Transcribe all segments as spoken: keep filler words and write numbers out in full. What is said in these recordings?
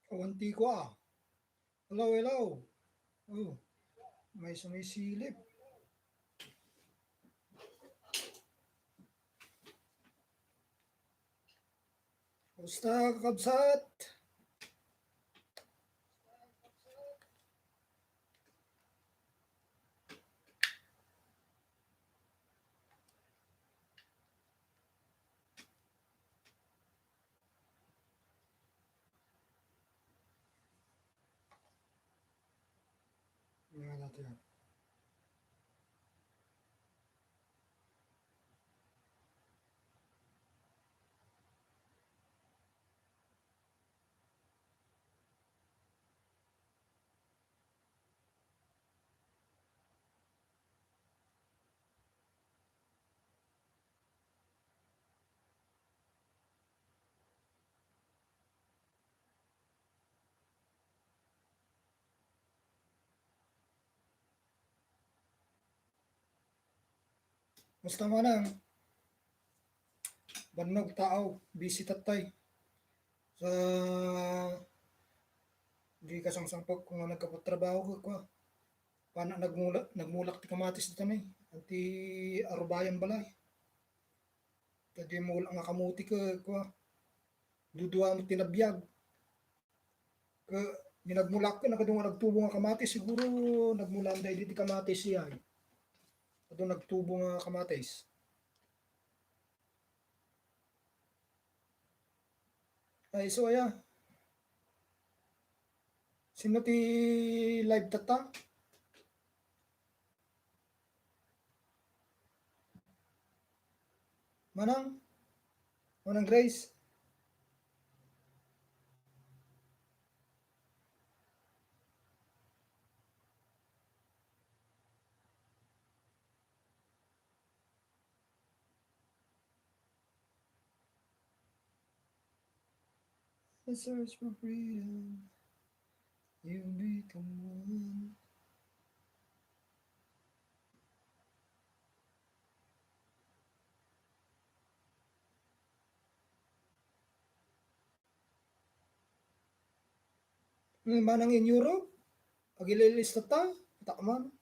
Awan ti kua. Hello, hello. Oh, may sumisilip. Kumusta, kakabsat? Nga natin. Kumusta manang? Bannog tao, busy tattay. Sa di kasangsangpet ko nga nagkapagtrabaho ko, kua. Pana nagmula, nagmulak ti kamatis dita ni, anti arubayan balay. Kadi mulak nga kamuti ke, kua. Dudua met ti nabiag. Ke, ni nagmulak ke, nakadunga nagtubo nga kamatis, siguro nagmula daydi ti kamatis siya, eh. Adu nagtubo nga kamatis. Ay, so, aya. Sino ti live tatta? Manang? Manang Grace? A search for freedom. You'll be the one. Hmm, manang in Europe? Agililista ta? Takman.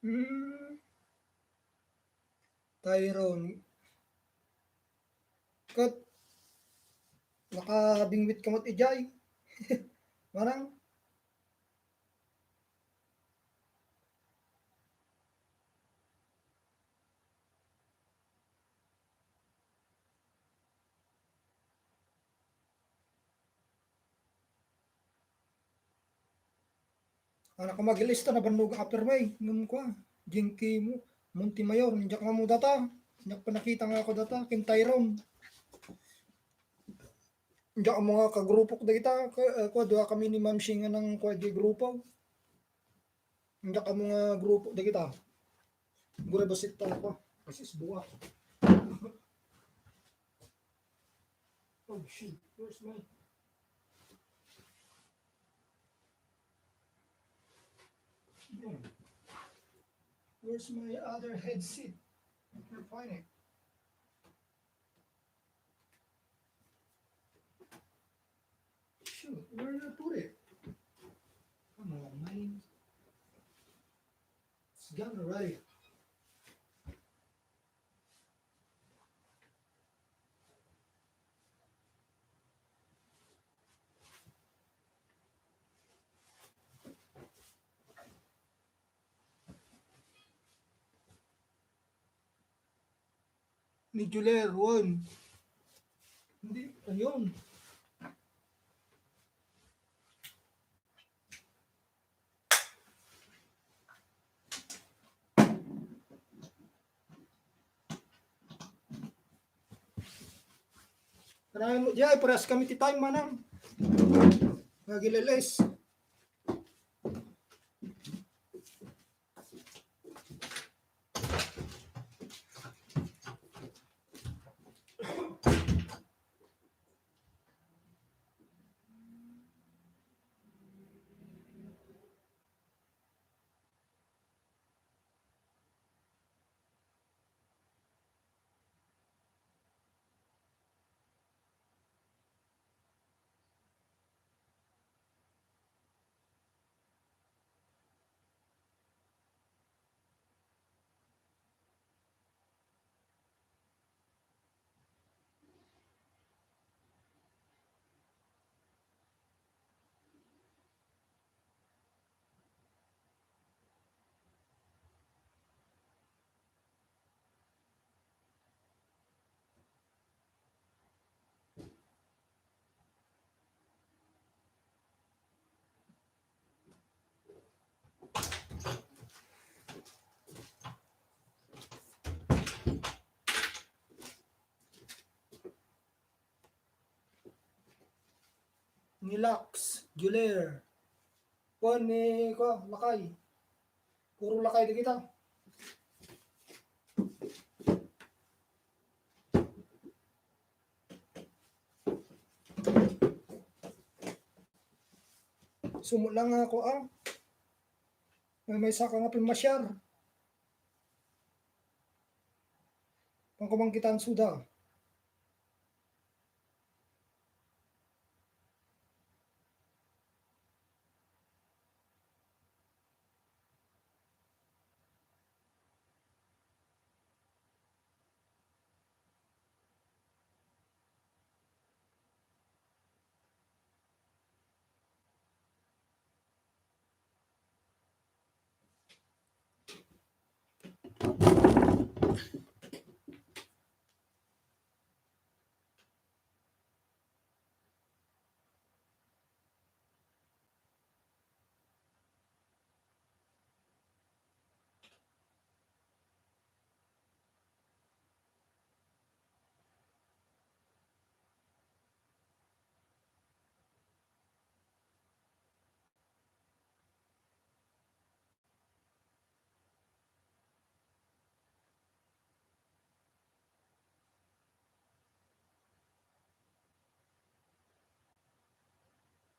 Hmm. Tyrone. Ket nakabingwit ka met idiay. Manang? Anak ko, maglista na bannog Upper May, ngem kua, Jinky mo, Montemayor, diak nga mo data, diak pa nakita nga ako data, ken Tyrone. Diak mo nga kagrupok dagita, ka, eh, kua, dua kami ni Ma'am Shing nga nang kua di grupo. Diak mo nga grupo dagita. Gura basit ta ako. Asis buwa. Oh shit, where's my Where's my other headset? I can't find it. Shoot, where did I put it? Come on, man. It's gone already. Ni Juler, one. Hindi, ayun. Kanang mo, diay, parehas kami ti time, manang. Nagileles. ni Lax, Juler. Wen ni, kua, lakay. Puro lakay dagita. Sumot lang ako, ah. May, may saka nga pin ma-share. Pangkumang kitaan suda.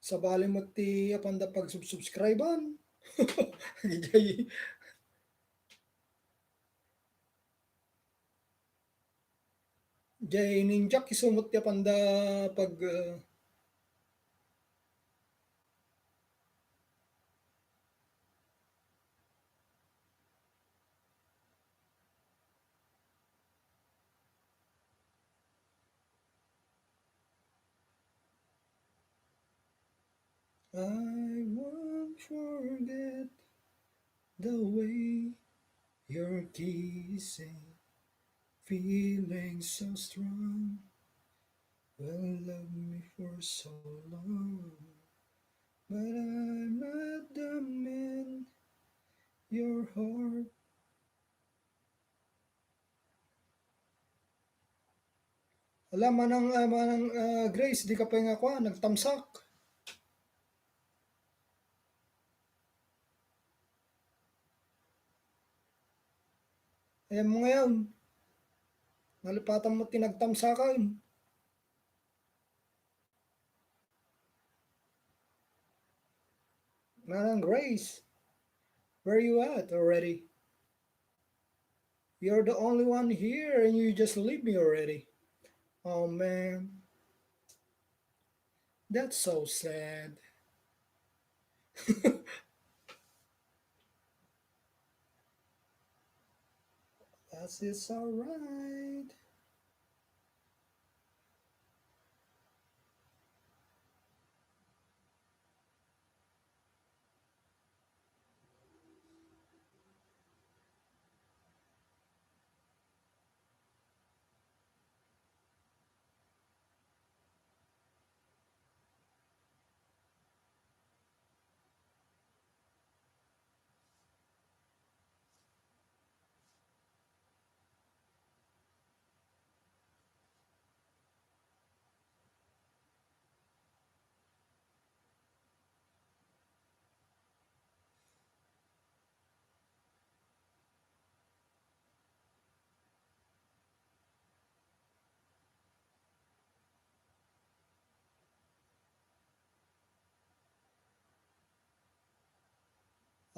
Sabali met ti apanda pagsubsubscribe-an. Jay, jay ninjak isu met ti apanda pag, ah, I won't forget the way you're kissing, feeling so strong. Well, love me for so long, but I'm not the man your heart. Ala, Manang, ah, Manang, ah, Grace, di ka pay nga kua, nagtamsak. Ayan mo ngayon. Nalipatan mo ti nagtamsakan. Manang Grace, where you at already? You're the only one here and you just leave me already. Oh man. That's so sad. That is alright.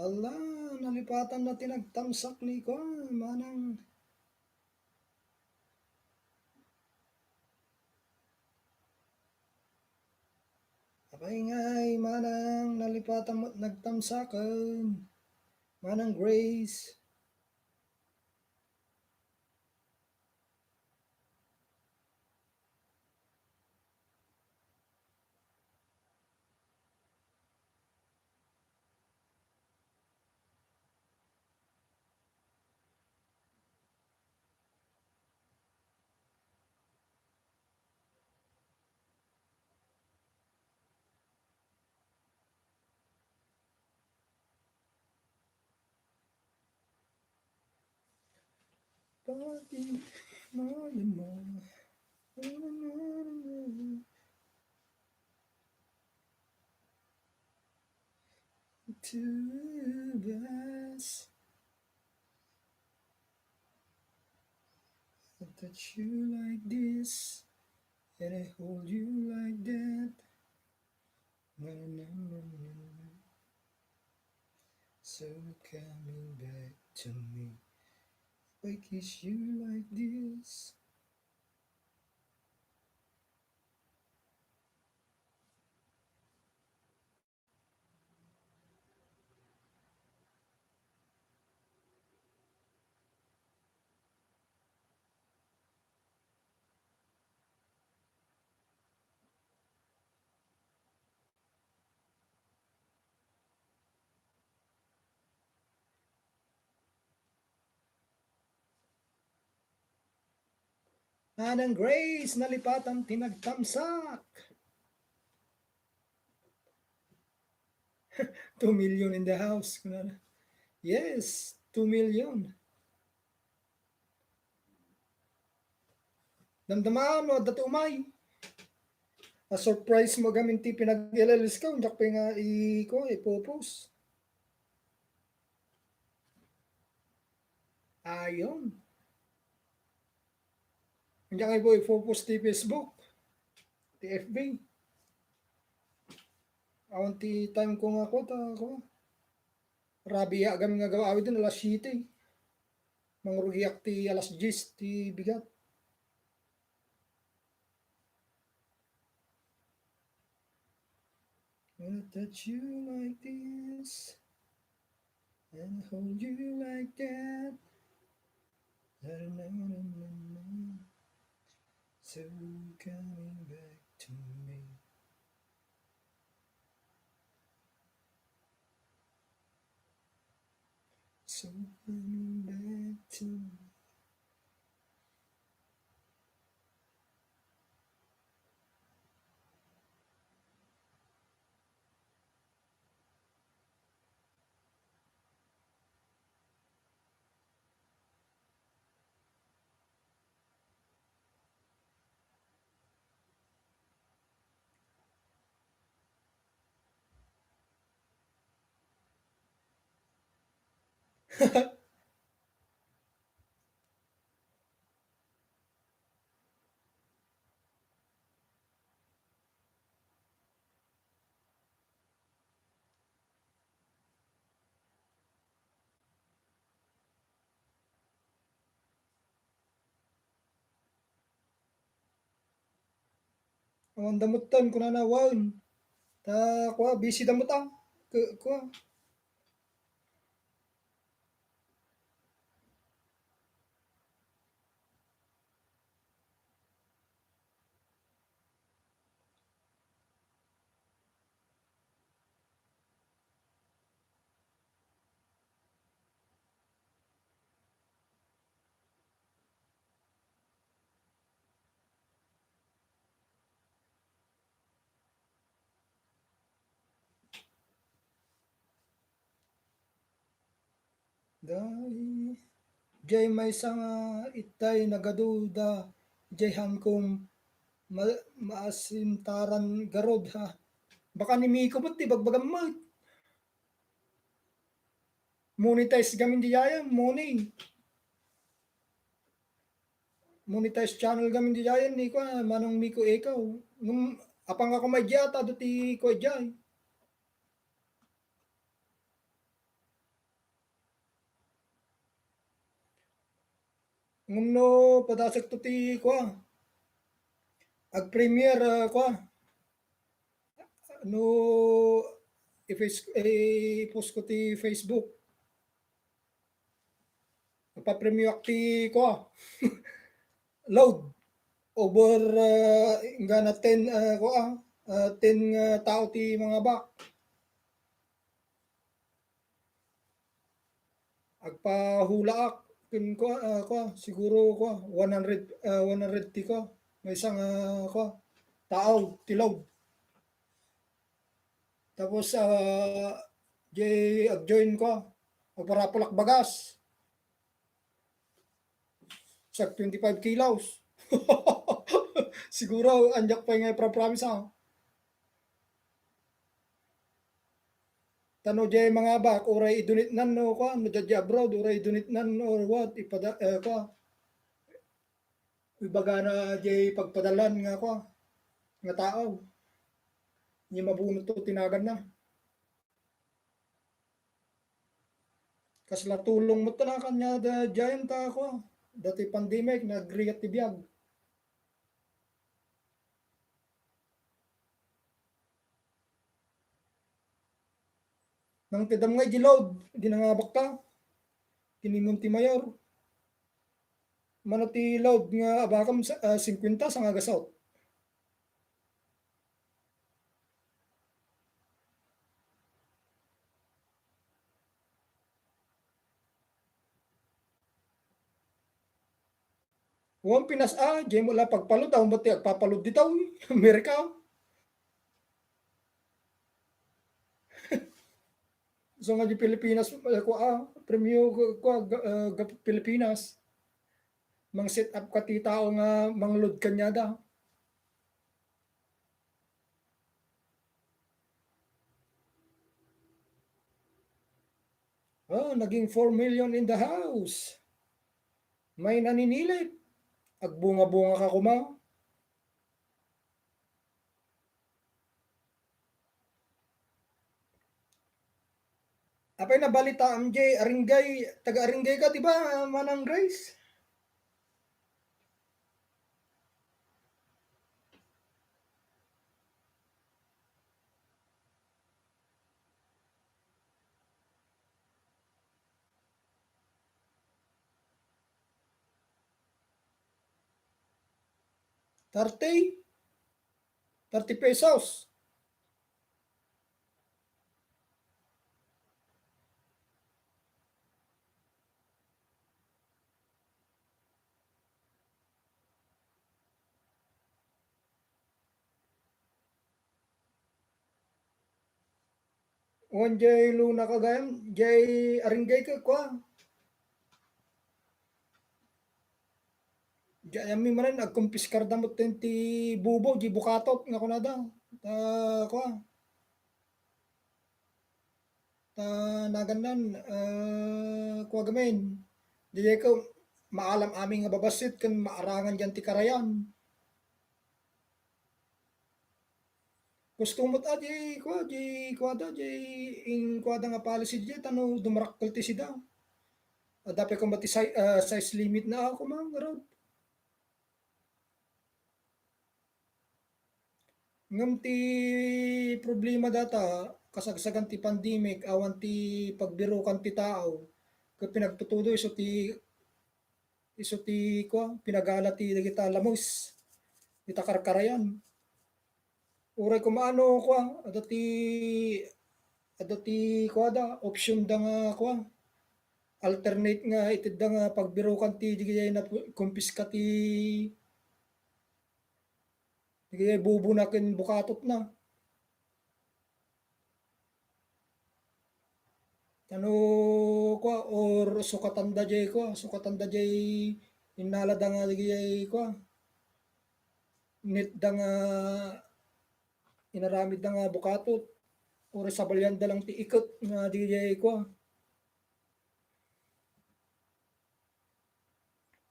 Ala, nalipatan na ti nagtamsak ni kuan, Manang. Apay ngay, Manang, nalipatan met nagtamsaken, Manang Grace. Pati malem mo. to us. I touch you like this, and I hold you like that. Na, na, na, na, na. So coming back to me. If I kiss you like this. Nanang Grace, nalipatan ti nagtamsak. Two million in the house, kunana. Yes, two million. Damdama no adda ti umay. A-surprise mo gamin ti pinag-L L S ko, diak pay nga i-, ko, i-post. Ayon. Diak nga i-post ti Facebook, ti F B. Awan ti time ko nga ko, ta ko. Rabiak gamin nga gawa awid din alas siete. Mangrugiak ti alas diyes ti bigat. Wanna touch you like this and hold you like that. Na, na, na, na, na, na. So coming back to me. So coming back to me. Awan damuttan, kunana, wan. Ta, kua, busy damut, ah. Ke-, kua. Dai, jay maysa nga itay nagaduda, jay hankom ma-, maasintaran garud, ha. Baka ni Miko met ti bagbagam met. Monetize gamin di jay, money. Monetize channel gamin di jay, ni kua, Manong Miko ikaw. Ngem, apang ako may jay, ta adu ti kua jay. Ngem no padasek to ti kua, ag-premiere, ah, kua, no i-face-, i-post ko ti Facebook, mapapremioak ti kua, load over, ah, inggana ten, ah, kua, ah, ten nga tao ti mangabak. Agpahulaak ken kua, ah, kua, siguro kua, one hundred, ah, one hundred ti kua, maysa nga kua, tao ti load. Tapos, ah, jay ag-join kua, agparapulak bagas. Sa twenty-five kilos. Siguro, anjak pay nga ipra-promise, ah. ano, jay mangabak, uray idunitnan no, kuan, no, jay abroad, uray idunitnan no, or what, ipada, eh, kuan. Ibagana jay pagpadalan nga, kuan, nga tao. Ni mabunot to tinagan na. Kasla tulong met kaniada, jay ta, kuan, dati pandemic, nagrigat ti biag. Nang ti dam nga idi load, idi nangabakta, ken ni Montemayor. Mano ti load nga abakam sa, ah, singkwenta sangagasaw. Wan Pinas, ah, jay mo la pagpalod, awan ba ti agpapalod ditaw, Amerika? So nga di Pilipinas, eh, kua, ah, premio, kua, ga-, eh, ga-, Pilipinas. Mang set up ka ti tao nga mang-load kaniada. Oh, naging four million in the house. May naninilit. Agbunga-bunga ka kuma. Apay nabalita, M J, Aringay, taga Aringay ka, di ba, Manang Grace? Thirty? Thirty pesos. Wen jay Luna ka gayam, jay Aringay ka, kua. Jay, amin manen, agkumpiskar da met ti bubo, di bukatot, nga kunada. Ta, kua. Ta, nagannan, eh, kua gamin. Di ko maalam amin nga babassit, ken maarangan diyan ti karayan. Gusto met a, di kua, di kuada, di in kuada nga policy di, ta no dumarakkel ti sida. Adda pay koma ti size, ah, size limit na ako, man, garud. Ngem ti problema data, kasagsagan ti pandemic, awan ti pagbirukan ti tao, ket pinagtutudo isu ti isu ti, kua, pinagala ti dagita lamus, dita karkarayan. Uray koma no, kua, adda ti, adda ti, kua da, option da nga, kua, alternate nga itedda nga pagbirukan ti, di kaya na kumpiska ti, di kaya bubo na ken bukatot na. Tano, kua, or sukatan da jay, kua, sukatan da jay, innala da nga jay, kua, nit da nga inaramid da nga bukatot, or sabalian da lang ti iket nga di jay, kua.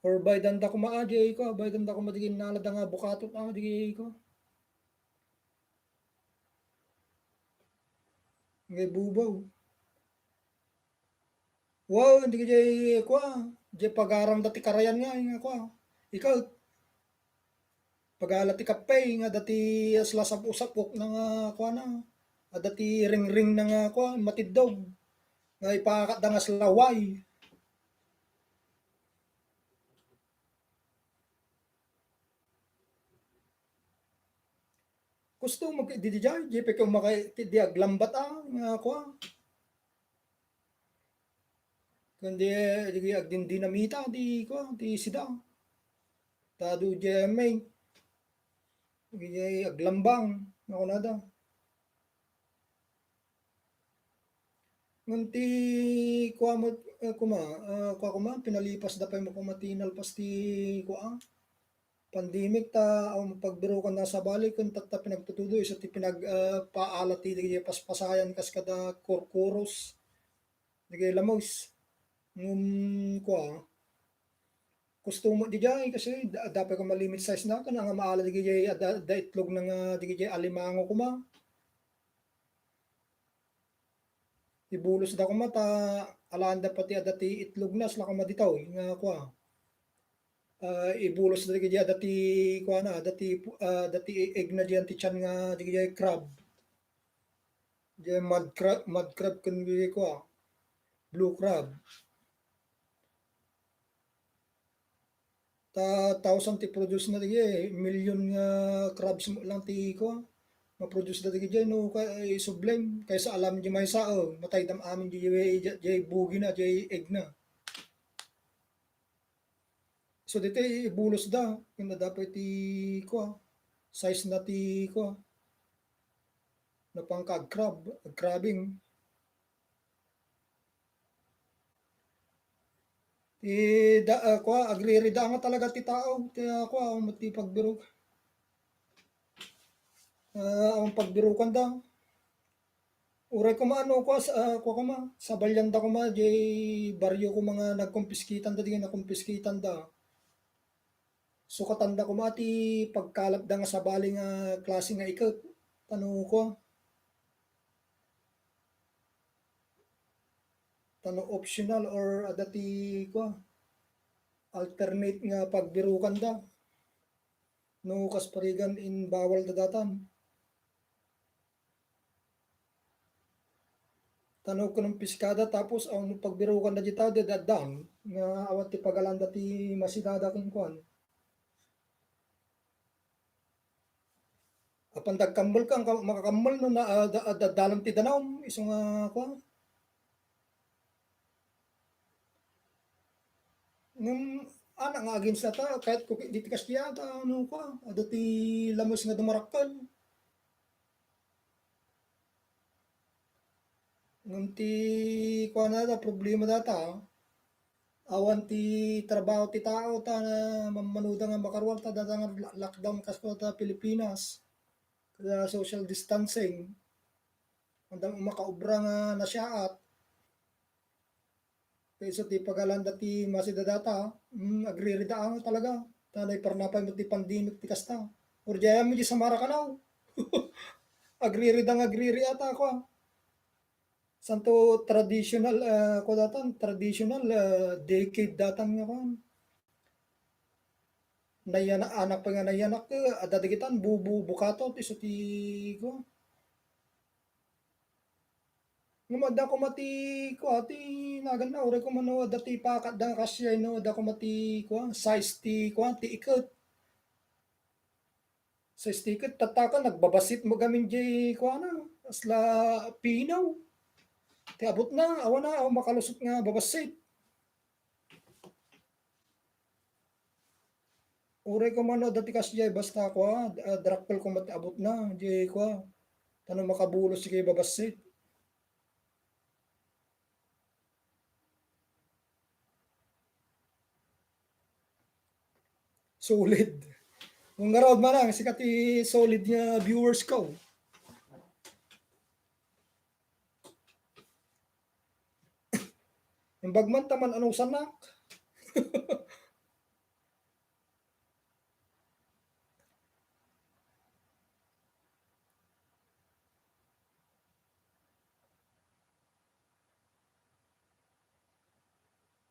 Or baydan da koma, ah, di ay ko, baydan da koma di innala da nga bukatot, ah, di ay ko. Ngay bubaw. Wow, hindi ka jay, kua, jay pagaram dati karayan nga, nga, kua. Ikaw, pagala ti kape, nga dati asla sap-, usapok na nga, kua na. Adda ti ringring na nga, kua, matiddog. Nga ipakat da nga slaway. Gusto mo di, di, di, di, di, peke umakay, di, di aglambat, ah, nga, kua. Kundi, di, agdindinamita, di, kua, di sida. Tadu, di, may, di, aglambang, nga kunada. Ngem ti kua met, eh, koma, ah, kua koma, pinalipasda pay met koma ti nalpas ti kua, pandemic ta, um, pagbirukan na sabali ken tatta pinagtutudo isu ti pinag, ah, paala ti dagiti paspasayan kas kada kurkuros, dagiti lamus. Ngem, kua, gusto mo di jay kasi da-, dapat ko malimit size na, kana nga maala dagiti adda, adda itlog na nga dagiti alimango kuma. Ibulos da kuma ta alaan da pati adda ti itlog na, sla kuma ditaw, nga kua. Ah, ibulos da dagiti adda ti kua na, adda ti pu-, ah, adda ti egg na diyan ti tiyan nga dagiti crab. Diyan mud crab, mud crab ken dagiti kua, blue crab. Ta thousand ti produce na dagiti, million nga crabs mo lang ti kua, ma-produce da dagiti, no, kay sublime, kaysa alam di maysa, oh, matay dam amin di, di, di bugi na, di egg na. So, ditoy ibulos da, ken dapat ti kua, size na ti kua, napangka agcrab, agcrabbing. Ti da-, ah, kua, agririda nga talaga ti tao, ti, ah, kua, um, ti pagbirok. Ah, ang pagbirukan da. Uray kuma ano, kua, sa, ah, kua kuma, sabalian da kuma, jay barrio kuma nga nagkumpiskitan da, di nakumpiskitan da. Sukatan da kuma ti pagkalap da nga sabali nga klase nga iket. Tano ko. Tano optional or adda ti kua, alternate nga pagbirukan da. No kas parigan in bawal da datan. Tano ken umpiskada tapos ang pagbirukan da dita, di addan nga awan ti pagalan da ti masidada ken kuan. Apan dagkammel ka, ka-, makakammel no na, ah, da-, ah, da-, dalan ti danum, isu nga, kuan. Ngem, anak nga against na ta, kahit kuki-, di ti kasdiay ta, ano, kuan, adda ti lamus nga dumarakkel. Ngem ti, kuan na da, problema data, awan ti trabaho ti tao ta na mammanuda nga makaruar ta dada nga la-, lockdown kas ta Pilipinas. Kaya social distancing. Andang makaobra nga nasiaat. Kaysa ti pagalanda ti masidadata, mm, agririda ang talaga. Tanay parnapay mo ti pandemic ti kasta. Or diay mo di sa Maracanaw. Agririda nga agriri ata ako, ah. Santo traditional, ah, ko datan, traditional, ah, decade datan nga kuan. Nayanak, anak pa nga nayanak, eh, adda digitan, bubu, bukato, ti isu ti, ko. Ngem adda koma ti, ko, ti nagan na, uray koma no, adda ti pakat da nga kasdiay no, adda koma ti, ko, size ti, ko, ti iket. Sa sticker, tattaka, nagbabassit mo gamin jay, kuana, asla pinaw. Ti abut na, awan na, awan makalusot nga babassit. Uray ko man, no, dati kas jay, basta, kua, ah, darakkel ko met abut na, jay, kua. Tano makabulos, sige, babassit. Solid. Kung ngarud man lang, sika ti solid nga viewers ko. Imbag man taman ano sanak.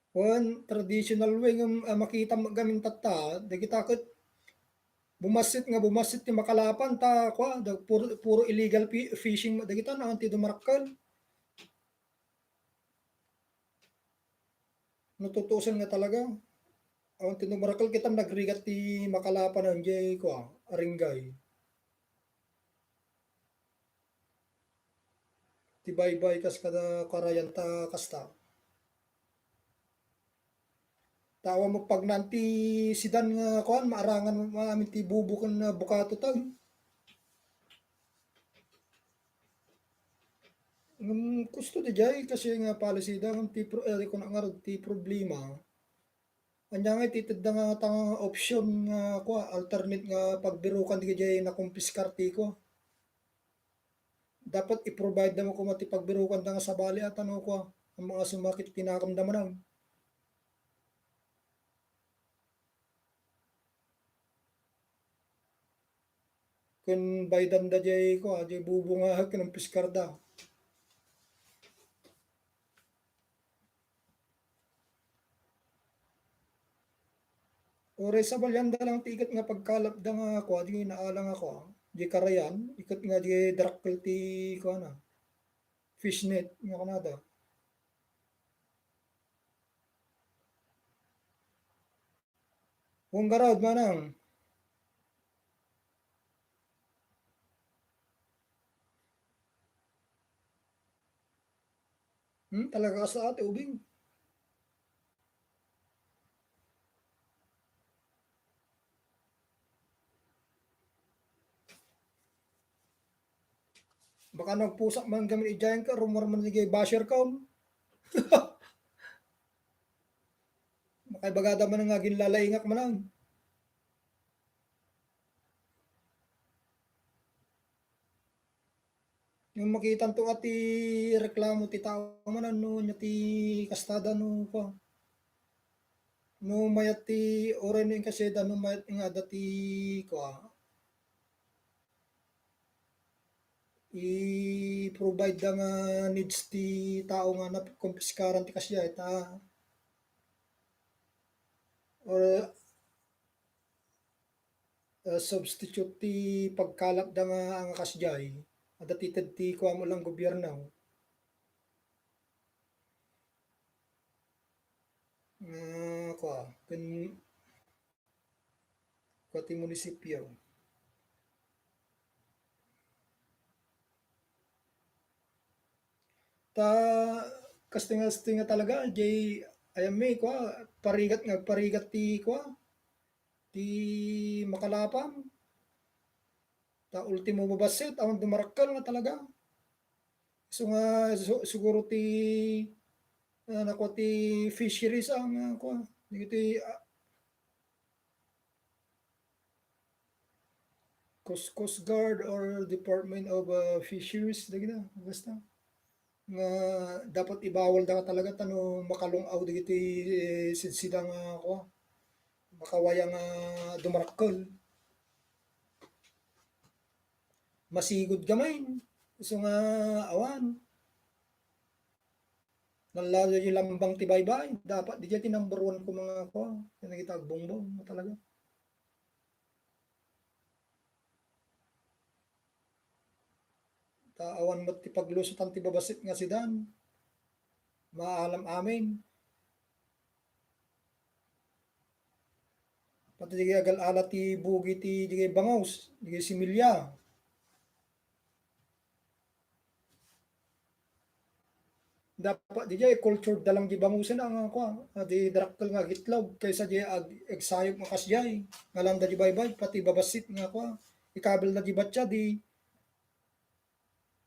Wen, traditional way nga, ah, makita mo gamin tatta, dagita ket bumassit nga bumassit ti makalapan ta, kua, da-, puro, puro illegal fi-, fishing dagita, no, ti dumarakkel. No tutuosen nga talaga, awan ti dumarakkel, kita nagrigat ti makalapan, jay, kua, aringgay. Ti baybay kas kada karayan ta kasta. Tawa mo pag nanti sidan nga kuan, maarangan mo amin ti bubo ken, ah, bukato ta. Ngem, kusto ti jay kasi nga policy da, ngem ti pro-, eh, kun ngarud ti problema, Ania nga itedda nga ta nga option nga kua, alternate nga pagbirukan dagiti nakumpiskar ti kua. Dapat i-provide da met koma ti pagbirukanda nga sabali a ta no kua, ammok nga sumakit ti nakamda manen. Ken baydanda jay kua, jay bubunga ken umpiskarda. Uray sabalianda lang ti iket nga pagkalapda nga kua, di naalang a kua, di karayan, iket nga di darakkel ti kuana, fishnet nga kunada. Wen garud, manang. Hmm, talaga kasta ti ubing. Baka nagpusak man kami idiay ket rummuar man dagiti basher kon. Makaibagada man nga aginlalaingak manen. Ngem makitanto a ti reklamo ti tao manen no ania ti kastada no kua. No mayat ti uray no inkasida no mayat nga adda ti kua. I-provide da nga needs ti tao nga nakumpiskaran ti kasdiay ta or, ah, substitute ti pagkalapda nga, nga kasdiay. Adda ti ted ti kuam lang gobierno. Nga kua, ken kua ti munisipyo. Ta, kasta nga, kasta nga talaga, jay, ayan mi, kua, parigat nga, parigat ti, kua, ti makalapam. Ta ultimo babassit, awan dumarakkel nga talaga. So nga, su-, siguro ti, ah, nakua ti fisheries ang, ah, kua, dagiti, ah, Coast, Coast Guard or Department of, ah, Fisheries, dagita, basta. Nga dapat ibawal da talaga ta no makalung-aw dagiti, eh, sidsida nga, kua, makawaya nga dumarakkel. Masigud gamay. So nga, awan. Nalalo yung lambang ti baybay. Dapat di ti number one ko mga, kua. Yan ang kita agbongbong mo talaga. Ta awan met ti paglusotan ti babassit nga sidan. Maalam amin. Pati di agal-ala ti bugi ti di bangus, di similya. Dapat di jay cultured da lang di bangusen ang, ang, kuwan, ah, di darakkel nga itlog kaysa di ag-, agsayop nga kasjay. Nga lang da di baybay, pati babassit nga, kuwan, ikabil da di batsa, di,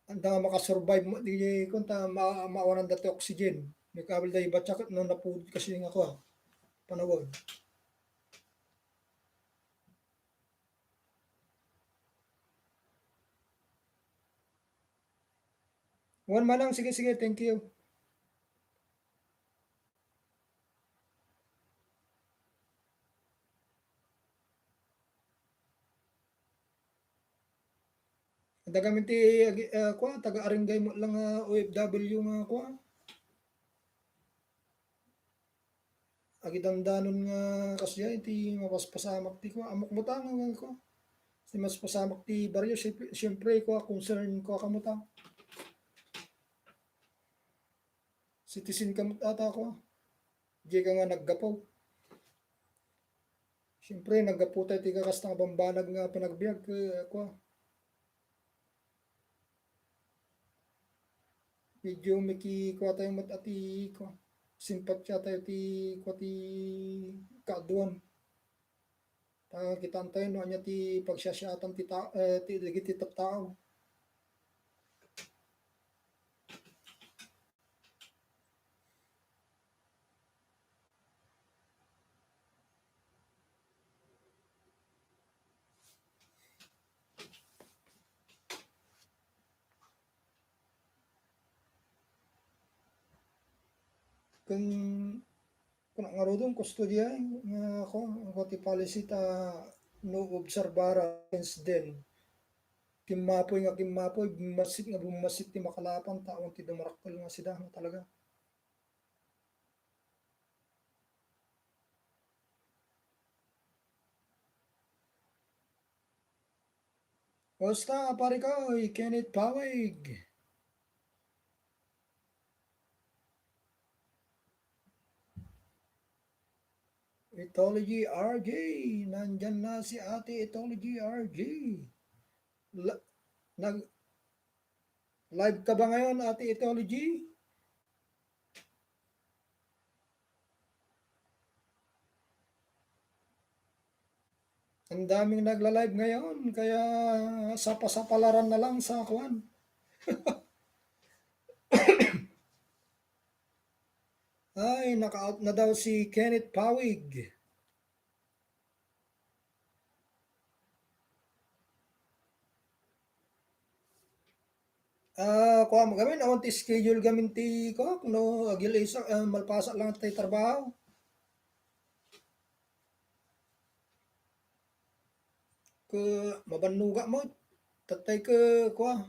anda nga makasurvive mo, di, kuwan, ta, ma-, maawanan da ti oxygen. Ikabil da di batsa, ket no napudot kasi nga, kuwan, panawen. Wen, manang, sige, sige, thank you. Dagami ti agi-, ah, kuwan, taga-Aringay mo lang nga O F W nga kuwan. Agidandanon nga kasjay ti mapaspasamak ti kuwan. Ammok met nga kuwan. Ti mapaspasamak ti barrio, siyempre, siyempre, kuwan, concern ko kamo ta. Citizen ka met ata, kuwan. Di ka nga naggapu. Siyempre, naggapu tayo ti kakasta nga bambanag nga panagbiag, eh, kuwan. Medyo makikuha tayo met ati, kuwan. Simpatya tayo ti, kuwan, ti kaaduan. Ta kitaan tayo no ania ti pagsiasiatan ti ta-, eh, ti, dagiti tattao. Kun, kun ngaruden, kustodiaen, nga ako, ako ti policy ta no observara since then. Kimmapoy nga kimmapoy, bummasit nga bummasit ti makalapan, tao ti dumarakkel nga sida, nga talaga. Kumusta, pare ko, Kenneth Pawig? Ethology R J, nandyan na si Ate Ethology R J. La-, nag-, live ka ba ngayon, Ate Ethology? Ang daming nagla-live ngayon, kaya sapasapalaran na lang sa kuwan. Ay, naka-out na daw si Kenneth Pawig. Ah, kuwan, gamin, awan ti schedule gamin ti, kuwan, no, agil isa, ah, malpasak lang ti trabaho. Ke, mabannuga mo. Tatay ke, kuwan.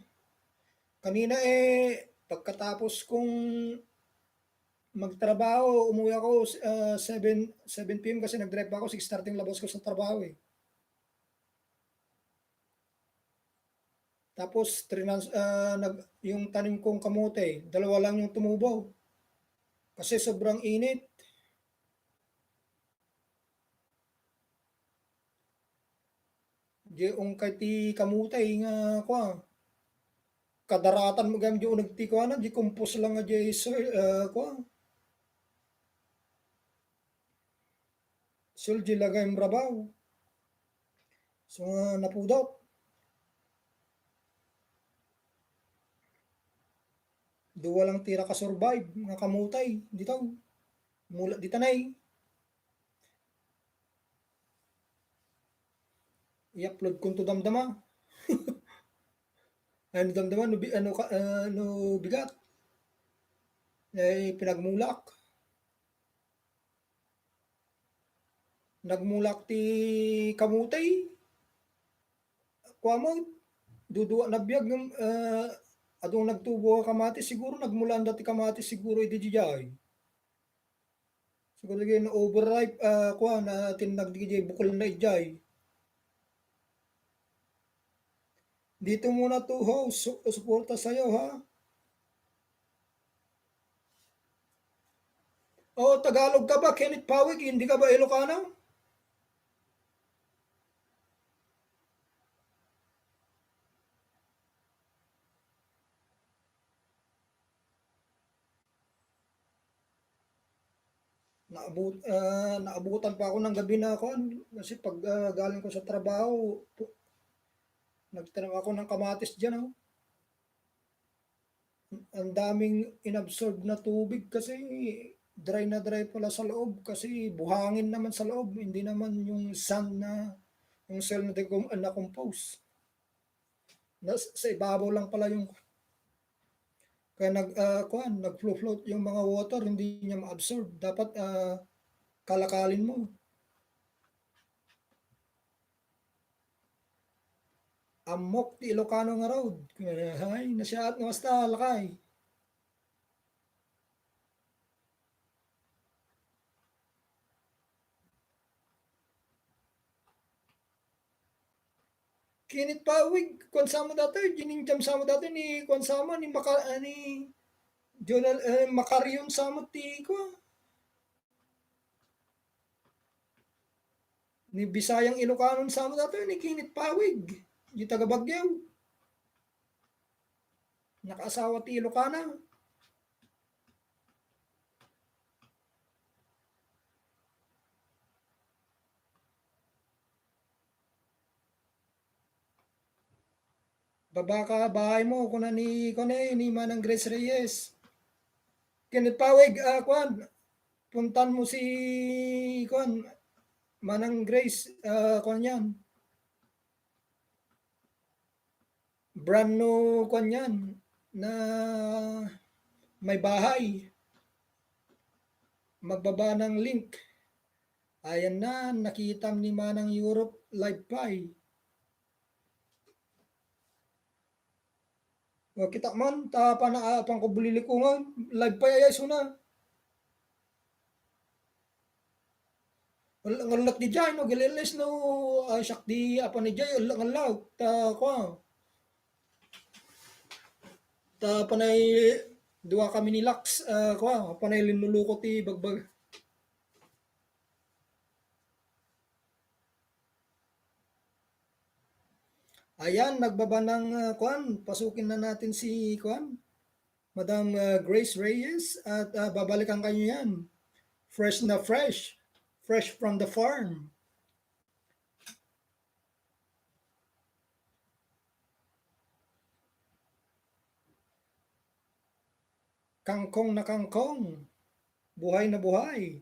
Kanina, eh, pagkatapos kong magtrabaho, umuwi ako, ah, seven, seven P M kasi nag-drive ako, six thirty ang labas ko sa trabaho, eh. Tapos, trinans-, ah, nag-, yung tanim kong kamote, dalawa lang yung tumubo. Kasi sobrang init. Di ungkay ti kamote nga, kuwan, kadaratan mo gayam di uneg ti kuwan, di kumpos lang nga di soil, ah, kuwan. Soil di lagay mo rabaw. So, nga napudot. Dua lang ti nakasurvive nga kamote ditaw. Mula ditanay. I-upload ko to damdama. Ano damdama? No, bi-, ano ka, ah, no bigat? Eh, pinagmulak. Nagmulak ti kamote. Kuwan mo, dudua na biag, ah, adun nagtubo a kamatis, siguro nagmulaan da ti kamatis, siguro idi diay. Siguro di na-overripe, ah, kuwan, natinnag di diay, bukol na idiay. Dito muna to, host. Su-, suporta sa'yo, ha? O, Tagalog ka ba, Kenneth Pawig? Hindi ka ba Ilocano? Naabut-, ah, naabutan pa ako ng gabi na kuwan. Kasi pag, ah, galing ko sa trabaho, pu-, nagtanim ako ng kamatis diyan, oh. Ang daming inabsorb na tubig kasi dry na dry pala sa loob kasi buhangin naman sa loob, hindi naman yung sand na, yung soil na decom-, na compose. Nas-, sa ibabaw lang pala yung, kaya nag-, ah, kuwan, nag-flow-float yung mga water, hindi niya ma-absorb. Dapat, ah, kalakalin mo. Ammok ti Ilocano nga road. Ay, nasiaat nga basta, lakay. Kinit pa, uy, kuwan sa mo dati, gininjam sa mo dati ni kuwan sa mo, ni Maka-, ni Jonel, eh, Makarion sa mo ti kuwan. Ni Bisayang Ilokanon sa mo dati, ni Kinit Pawig. Di taga Baguio. Nakaasawa ti Ilocana. Baba ka bahay mo, kuna ni, kuna ni Manang Grace Reyes. Kinit Pawig, ah, kuwan, puntan mo si, kuwan, Manang Grace, ah, kuwan yan. Brand new, kuwan yan, na may bahay. Magbaba ng link. Ayan na, nakitam ni Manang Europe live pay. O, kita man, ta pana-, ah, pangkubulilikungan, live pay aya isuna. Ngal-, ngalak di jay, no, gililis, no, ah, siak di, apa ni jay, ngalak, ngalak, ta, kwa. Ta panay dua kami ni Lax, ah, kwa, panay linuluko ti bagbag. Ayan, nagbaba ng, ah, kwan, pasukin na natin si, kwan, Madam, ah, Grace Reyes at, ah, babalikan kayo yan. Fresh na fresh. Fresh from the farm. Kangkong na kangkong. Buhay na buhay.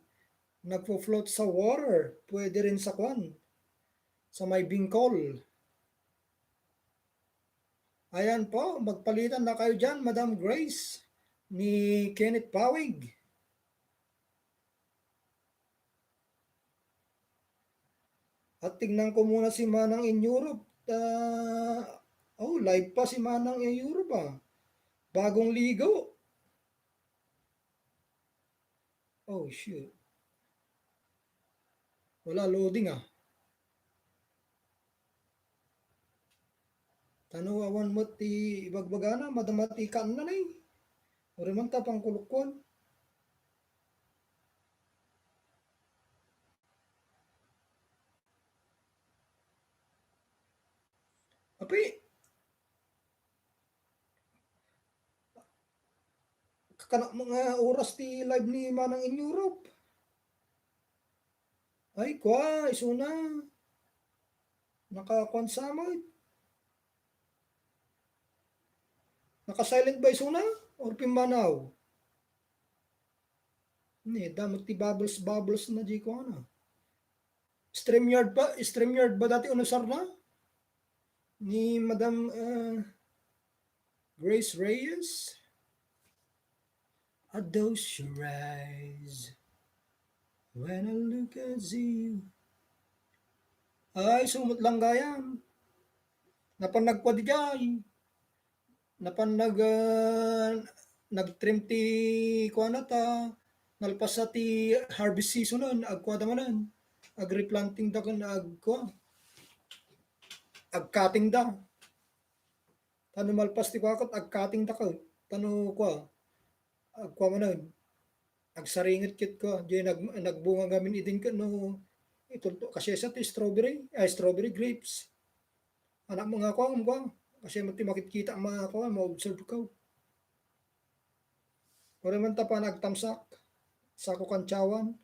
Nagfo-float sa water. Pwede rin sa kwan. Sa may bingkol. Ayan po, magpalitan na kayo dyan, Madam Grace, ni Kenneth Pawig. At tignan ko muna si Manang in Europe. Ah, oh, live pa si Manang in Europe, ah. Bagong ligo. Oh, shoot. Wala loading, ah. Tano awan met ti ibagbagana, madama ti kaanna, eh. Uri man ta pangkulukon. Api, kakanak nga oras ti live ni Manang in Europe. Ay, kwa, isuna. Nakakuan sa met. Naka-silent ba isuna? Or pimmanaw? Ni, damot ti bubbles, bubbles na di ko, ano. StreamYard ba? StreamYard ba dati unusar na? Ni Madam, ah, Grace Reyes? Are those your eyes? When I look at you. Ay, sumot lang gayam. Napan nagkwa di jay. Napan nag-, ah, nag-trim ti kuana ta, nalpas sa ti harvest seasonan, agkwa da manen. Ag-replanting da ken agkwa. Ag-cutting da. Tano malpas ti kuakat, ag-cutting da ket. Tano kua, agkua manen. Agsaringet ket kua, diay nag-, nagbunga ngamin idin ket no, itulto, kasi sa ti strawberry, ay, strawberry grapes. Anak mo nga kua, kua, kasi ti makitkita nga kua, ma-observe ko. Kua man ta pa nagtamsak, sako kantsawan.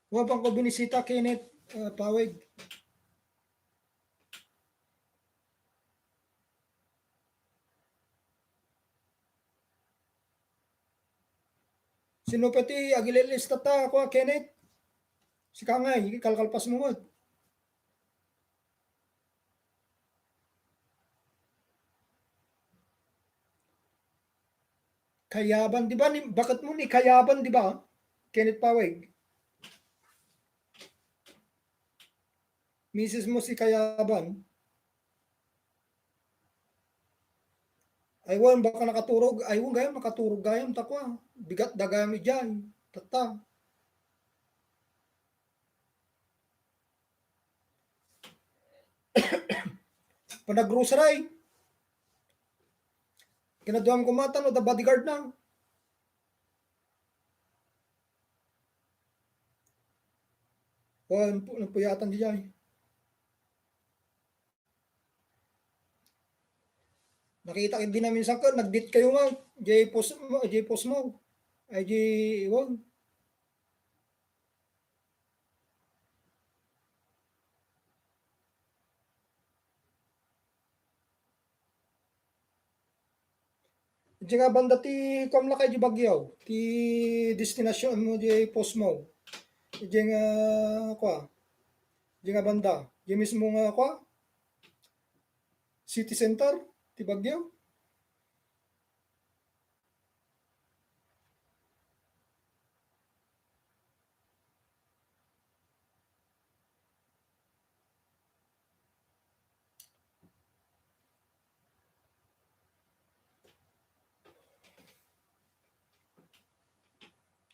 Wa pang ko binisita, Kenneth, ah, Pawig. Sino pati agililista ta, kua, Kenneth? Sika ngay, ikalkalpas mo met. Kayaban, di ba? Ni, baket mo ni Kayaban, di ba? Kenneth Pawig. Misis mo si Kayaban. Ay, wen, baka nakaturog. Ay, wen, gayam, nakaturog gayam, ta kua. Bigat da gayam idiay. Tatta. Panag-grocery. Kinaduam ko mata no, da bodyguard na. O, nagpu-, nagpuyatan di jay. Nakita ko din namin sa kan, nag-date kayo nga, jay post mo, jay post mo. Ay, jay, iwan. Diay nga banda ti kuam lakay di Baguio, ti destinasyon mo, di post mo. Diay nga, kua, diay nga banda, di mismo nga, kua, city center ti Baguio.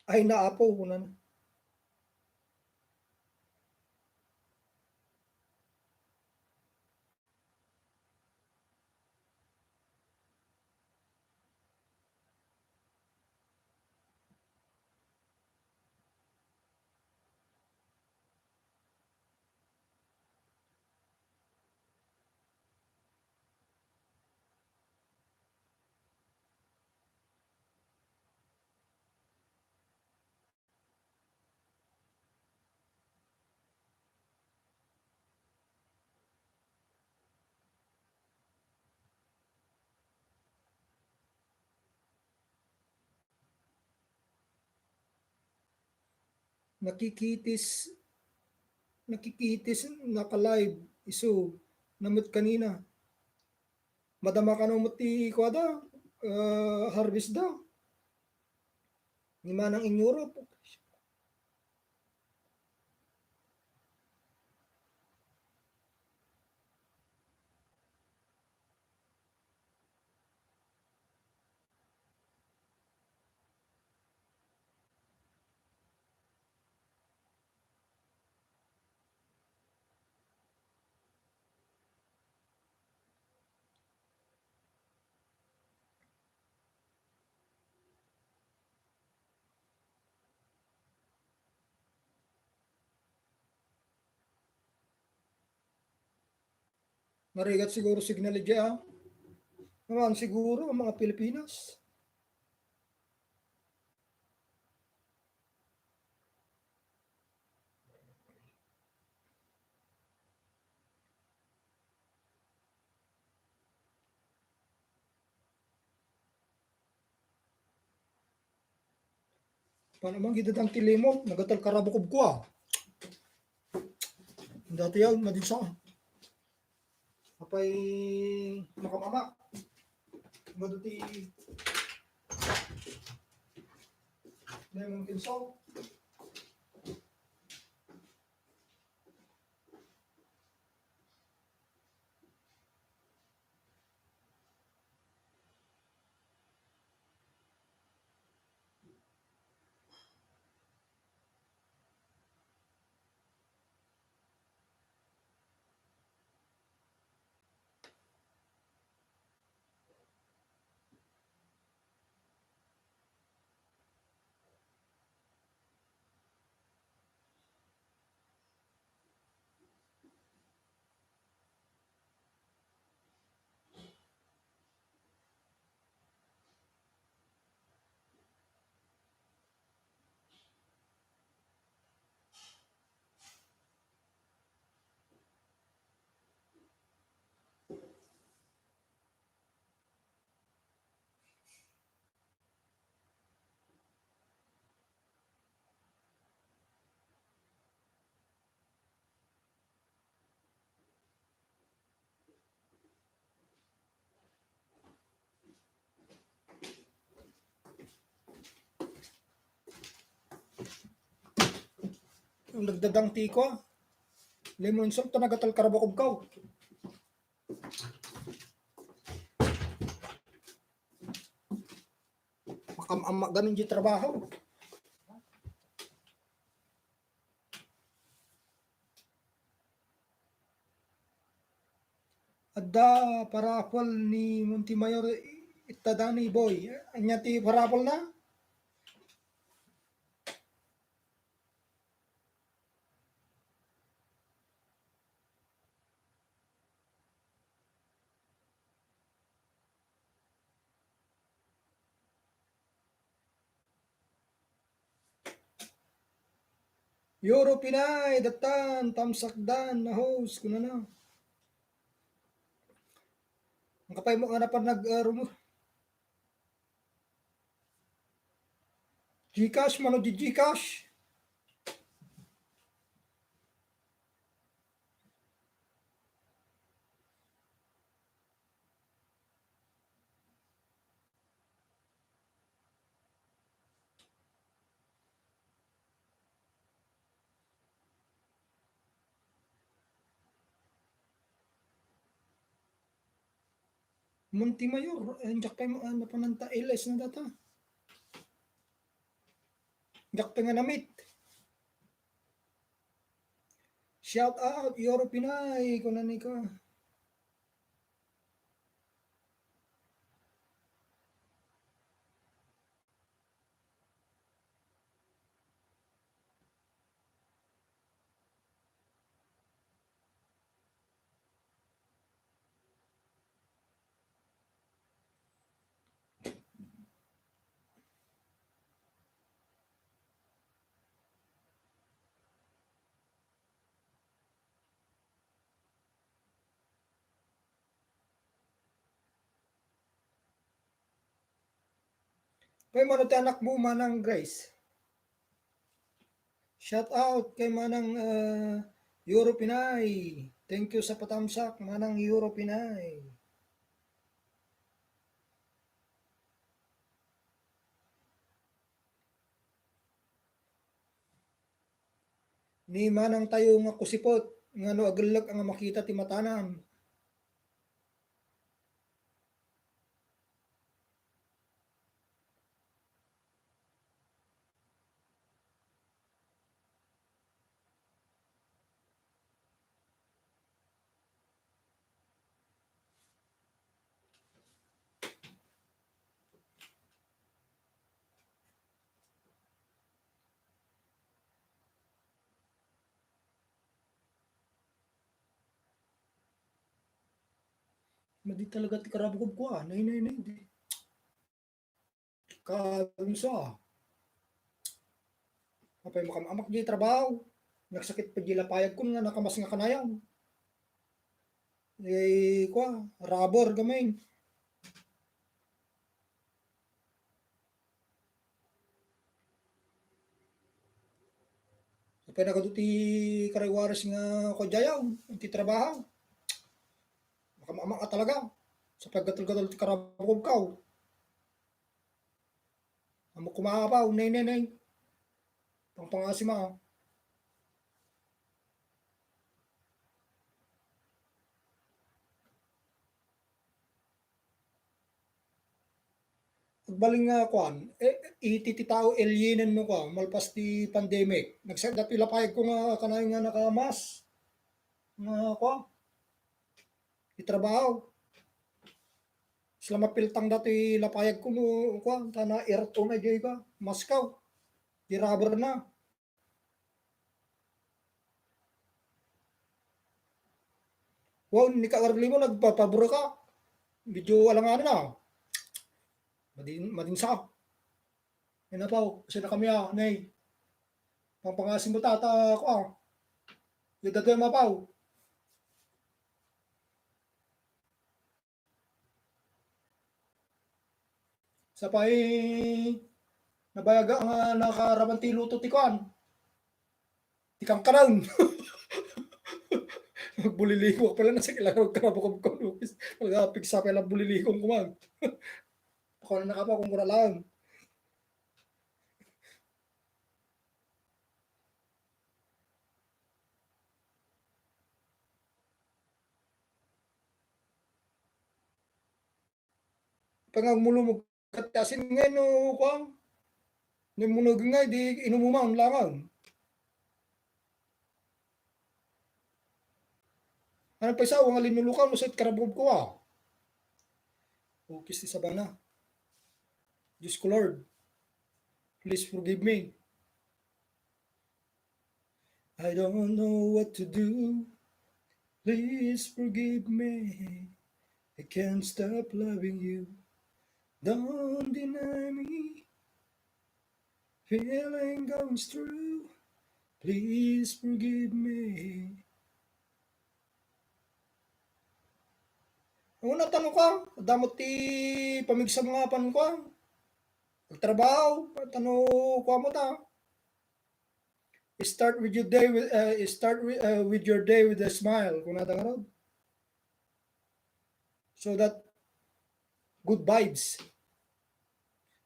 Ay, naapo, kunan. Nakikitis, nakikitis, naka-live, isu, namet kanina. Madama kano met ti kuada, ah, harvest da. Ni Manang Inyuro. Narigat siguro signal diay, ah. Naman siguro ang mga Pilipinas. Paano man gid dang ti lemon? Nagatal karabukobko, ah. Dati yan, madinsa. Apay, makamama. Madu ti lemon kinsaw. Ang nagdadang tiko, ah. Lemon soup, ta nagatal karabakobko. Makam-, am-, gamin di trabaho. Adda parapol ni Montemayor, itadani, boy. Ania ti parapolna? Euro Pinay, dattan, tamsakdan, na host, kunana. Ang kapay mo nga napan nag, ah, rumor. GCash, mano di GCash? Montemayor, eh, diak pay mo, ah, napananta L S na data. Diak pay nga namit. Shout out, Euro Pinay, kunani ka. Pay mano ti anak mo, Manang Grace? Shout out kay Manang, ah, Euro Pinay. Thank you sa patamsak, Manang Euro Pinay. Ni manang tayo nga kusipot, nga no agellek nga makita ti matanam. Madi talaga ti karabukobko, ah. Nay, nay, nay, di. Kaunsa? Apay, makam-amak di trabaho. Nagsakit pa di lapayag ko nga nakamas nga kanayon. Eh, kwa, rubber gamay. Apay na kadu ti karaywaris nga kwadyayaw, ti trabaho. Makam-amak ka talaga. Sa paggatul-gatul ti karabukobkaw. Amo kumaapaw, nay, nay, nay. Pangpangasima. Agbalin nga kuan, eh, iti ti tao, alienen no kuan, malpas ti pandemic. Nagsa-, dati lapayag ko nga kanay nga nakamas. Nga kuan, itrabaho. Sila mapiltang dati lapayag ko no kuan, ta na irto na jay ka, maskaw. Di rubber na. Wow, ni Ka Arlimo, nagpapabura ka. Medyo alanganin na. Madin-, madinsa. Yan na, Pao. Kasi na kami, ah, nay. Pangpangasim mo, tata, ako, ah. Yung dati, ma, Pao. Sapay nabayaga nga nakaraman ti luto ti kuan. Ti kangkanaw. Nagbuliliko pala na sa kailangan magkarabukobko, Lucas. Nagapigsa pala buliliko kuman. Ako na nakapa kung kuralaw. Pangagmulumog kat asin ngay no kuang. Ni munag ngay di inumuman langaw. Ano pay sa, nga linulukan mo sa karabog ko, ah. Ukis ti sabana. Diyos ko, Lord, please forgive me. I don't know what to do. Please forgive me. I can't stop loving you. Don't deny me. Feeling going through. Please forgive me. Una tano ka, damot ti pamigsa nga pan ka. Agtrabaho, tano ka mo ta. Start with your day with, uh, start with, uh, with your day with a smile. Kuna ta ngarud. So that good vibes.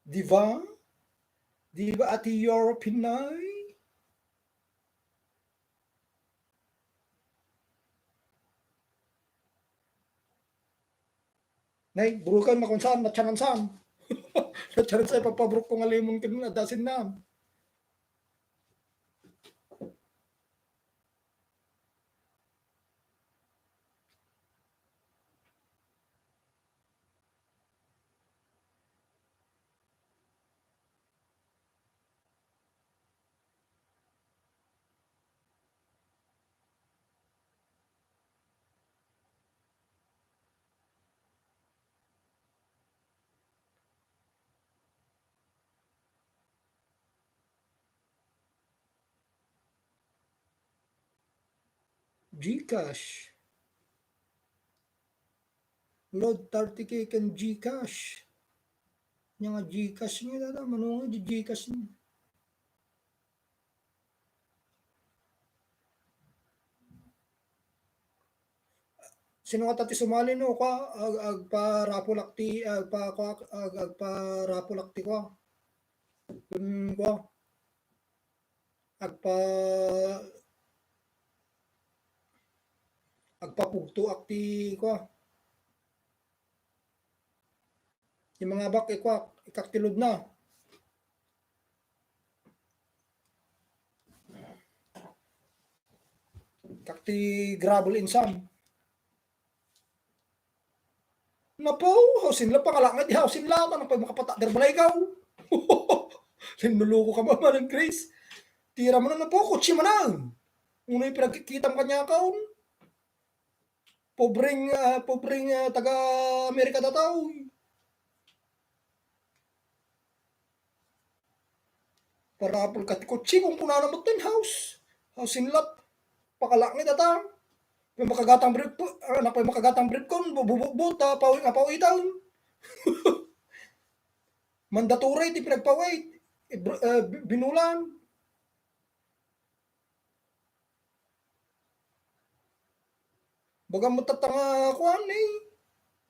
Diba? Diba, Ate Europinay? Nay, burukan makunsan, natsanan san. Natsanan sa ipapabruk ko nga lemon ken adda asinna. GCash. Load thirty K ken GCash. Nya nga GCash nga dada, mano nga di GCash nga. Sino nga ti sumali, no? Kwa, ag-, agparapulak ti, agpa-, kwa, ag-, agparapulak ti kwa. Kun kwa. Agpa-, agpapugtoak ti kwa. Ti mangabak, ikwa, ikak ti load na. Ikak ti gravel insam. Napaw, housing lot, pangalak nga di housing lot, ano pa yung makapatak der balay ka? Linuluko ka ba, Manang Chris? Tira mo na, napaw, kotse mo na. Unay pinagkikitam kanya ka, oh. Pobreng, ah, pobreng, ah, taga Amerika dataw. Parapol ka ti kotse, kung kunana mo tin house. Housing lot. Pakalak ni data. Pay makagatang brief po, ah, anak pay makagatang brief kon, bu-, bu-, bu-, buta, pawi nga pawi taon. Mandatory ti pinagpawi. Eh, br-, eh, bi-, binulan. Baga mo tatta nga kuan, eh.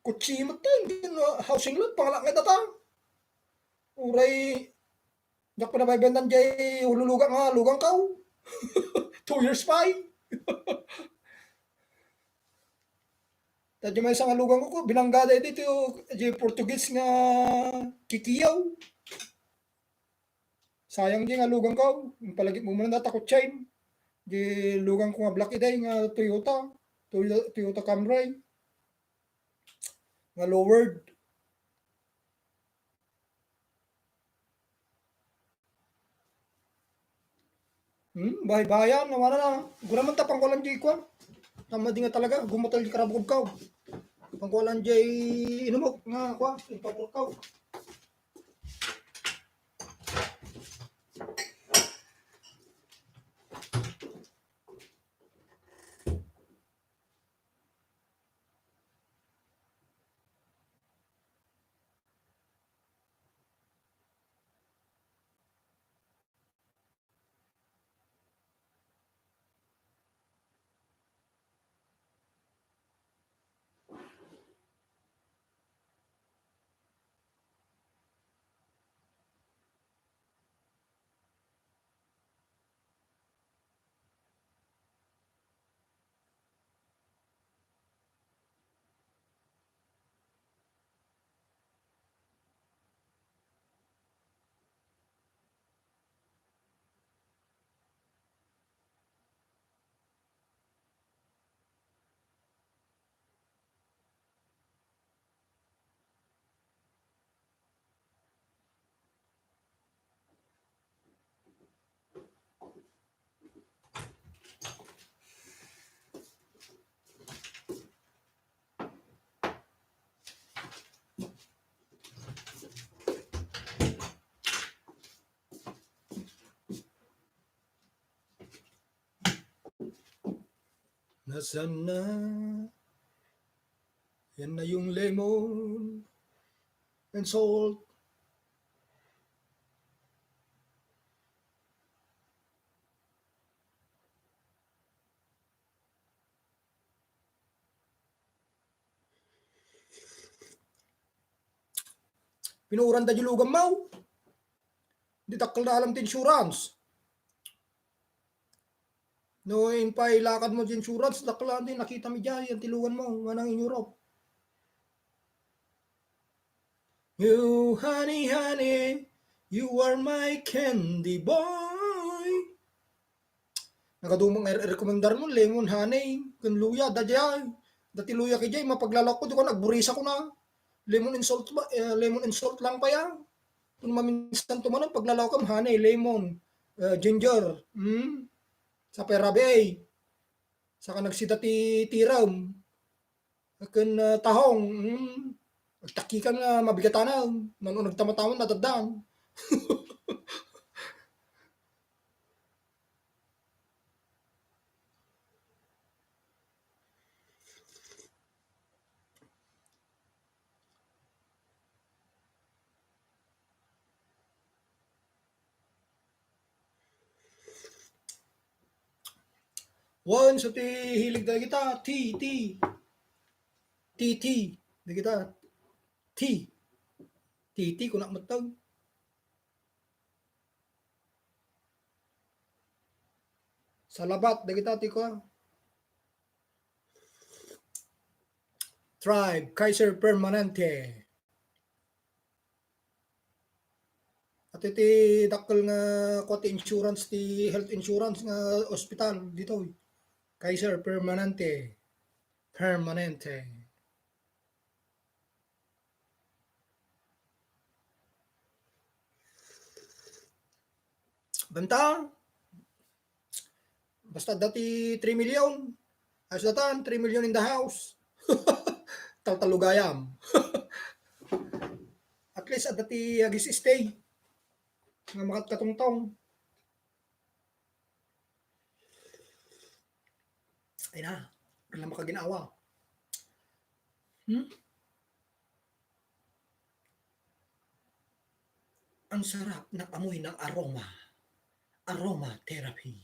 Kotse mo tayo, housing lot, pangalak nga data. Uray, diak pinabaybayan jay ululuga nga lugang kaw. Two years pa, eh. Tadyo may isang lugang ko, binanggada ito, ito, jay Portuguese nga kikiyaw. Sayang di nga lugang ko. Impalagip mo man data ko chain. Di lugang ko nga black iday nga Toyota. Toyo-, Toyota Camry. Nga lowered. Hmm, bahay-bahayan, nawa na lang. Gura man ta pangkualan di kuan. Tama di nga talaga, gumatal di karabukod ka. Pangkualan di inumok nga kuan, ipapurkaw. Sana. Yan na yung lemon and salt. Pinuran da di lugan mo. Di dakkel na alam ti insurance. No, impailakad mo ti insurance, dakkel na ti nakita mi diay, yan ti lugan mo, manang in Europe. You, honey, honey, you are my candy boy. Nagadumang i-, i-recommendar mo, lemon, honey, ken luya, da diay. Dati luya ki diay, mapaglalaok ko, di ko nagburisa ko na. Lemon and salt ba, eh, lemon and salt lang pa yan. Kung maminsan tumanan, paglalaokam, honey, lemon, eh, ginger, hmm? Sa perabe, saka nagsida ti tiram. Ken, ah, tahong, hmm, agtakikan nga mabigatanan. Nano nagtamataman, nataddan. Wen, so ti hilig dagita, ti, ti. Ti, ti. Dagita. Ti. Ti, ti, kunak mettag. Salabat, dagita ti kua. Tribe, Kaiser Permanente. At iti dakkel nga kua ti insurance, ti health insurance nga hospital ditoy. Kaiser Permanente. Permanente. Benta. Basta dati three million. Ayos datan, three million in the house. Taltalugayam. At least, adda ti agis-stay. Nga makatkatungtong. Ay na, wala makaginawa. Hmm? Ang sarap ng amoy ng aroma. Aroma therapy.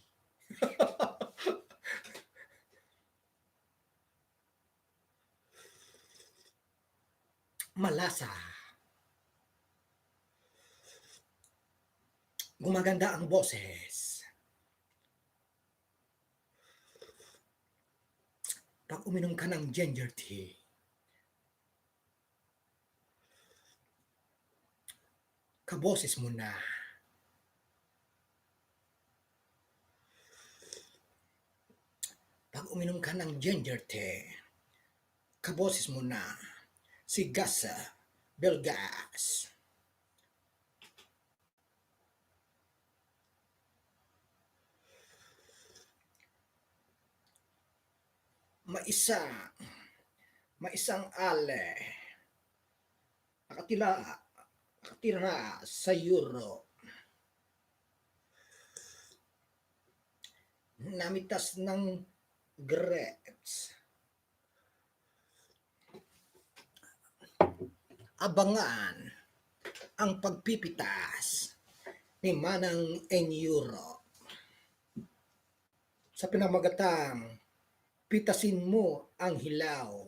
Malasa. Gumaganda ang boses. Pag uminom ka ng ginger tea, kaboses mo na. Pag uminom ka ng ginger tea, kaboses mo na si Gasa Belgas. Maisa, maisang ale, nakatila, nakatira sa Europe. Namitas ng grapes. Abangan ang pagpipitas ni Manang Enyuro. Sa pinamagatang, pitasin mo ang hilaw.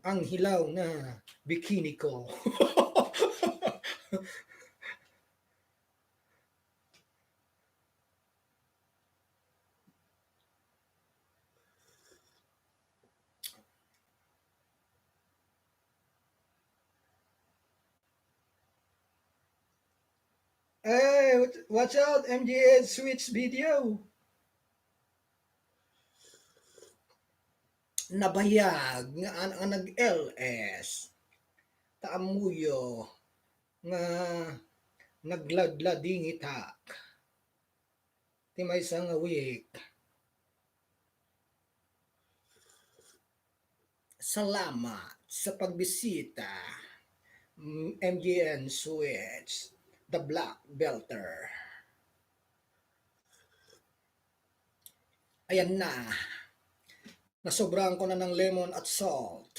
Ang hilaw na bikini ko. Hey, what, watch out, M G N Switch video. Nabayag nga an-, nga nag-L S. Ta ammoyo nga nagladladingitak ti maysa nga week. Salamat sa pagbisita, M G N Switch, The Black Belter. Ayan na. Nasobrang ko na ng lemon at salt.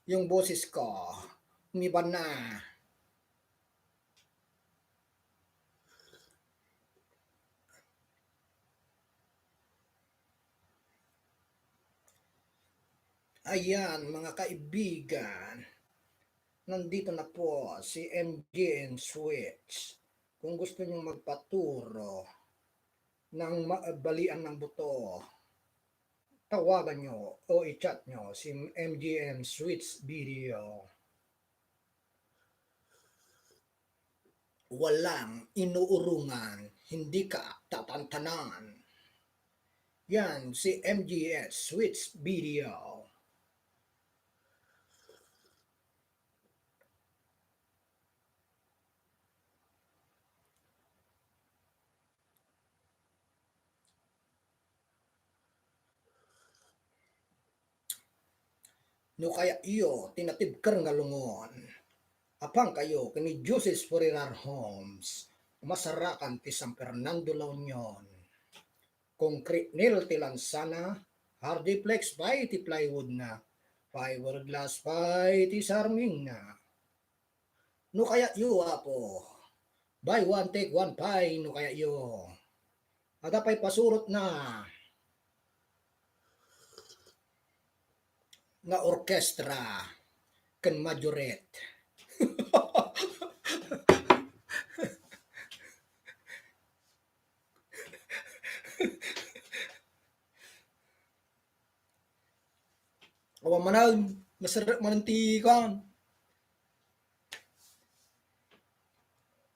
Yung boses ko, umiba na. Ayan, mga kaibigan, nandito na po si M G N Switch. Kung gusto niyong magpaturo ng ma-, balian ng buto, tawagan niyo o i-chat niyo si M G N Switch Video. Walang inuurungan, hindi ka tatantanan. Yan si M G S Switch Video. No kayatyo ti natibker nga lungon, apan kayo ken ni Joseph Furirar Homes, masarakan ti San Fernando, La Union. Concrete nail ti lansana, hardiplex pay ti plywood na, fiberglass pay ti sarming na. No kayatyo, Apo, buy one, take one pay no kayatyo. Adda pay pasurotna nga orkestra ken majorette. Awan man, nasarap man ti kuan.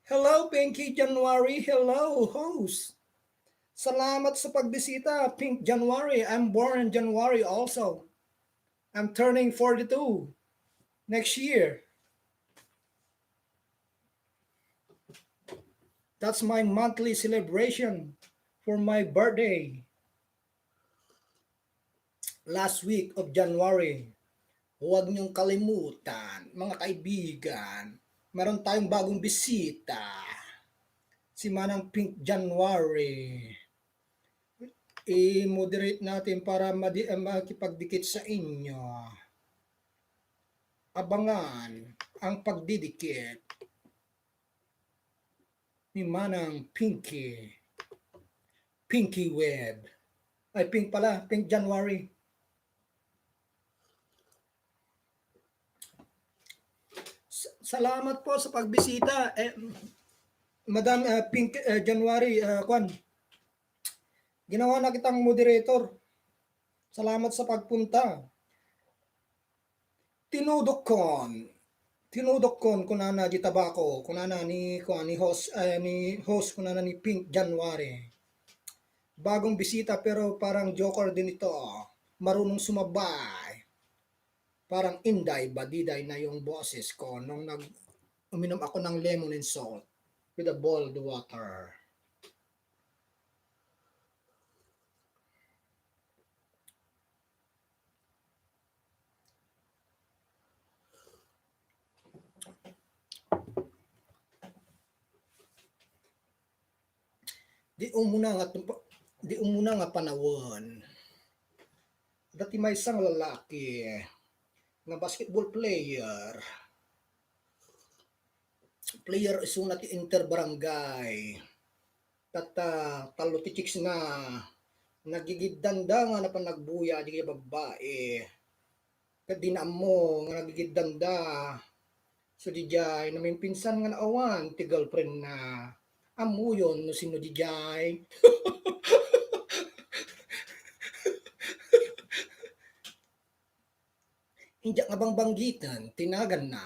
Hello, Pinky January. Hello, host. Salamat sa pagbisita, Pink January. I'm born in January also. I'm turning forty-two next year. That's my monthly celebration for my birthday. Last week of January. Huwag niyong kalimutan, mga kaibigan, meron tayong bagong bisita. Si Manang Pink January. I-moderate natin para madi-, ah, makipagdikit sa inyo. Abangan ang pagdidikit ni Manang Pinky. Pinky Web. Ay, Pink pala. Pink January. Sa-, salamat po sa pagbisita. Eh, Madam, ah, Pink, ah, January, ah, kwan. Ginawa na kitang moderator. Salamat sa pagpunta. Tinudokkon. Tinudokkon, kunana di tabako, kunana ni, kuan, ni host, eh, ni host, kunana ni Pink January. Bagong bisita, pero parang joker din ito. Marunong sumabay. Parang inday, badiday na yung boses ko nung nag-, uminom ako ng lemon and salt with a boiled water. Di umuna nga tumpa-, di umuna nga panawen, adda ti maysa nga lalaki nga basketball player. Player isuna ti Inter Barangay. Tatta, tallo ti chicks na, nagigiddanda nga napan nagbuya, di kaya babbae. Ket di na ammo nga nagigiddanda. So, didiay, namimpinsan nga naawan ti girlfriend na. Ammoyon no sino didiay. Inja nga bangbanggiten, tinagan na.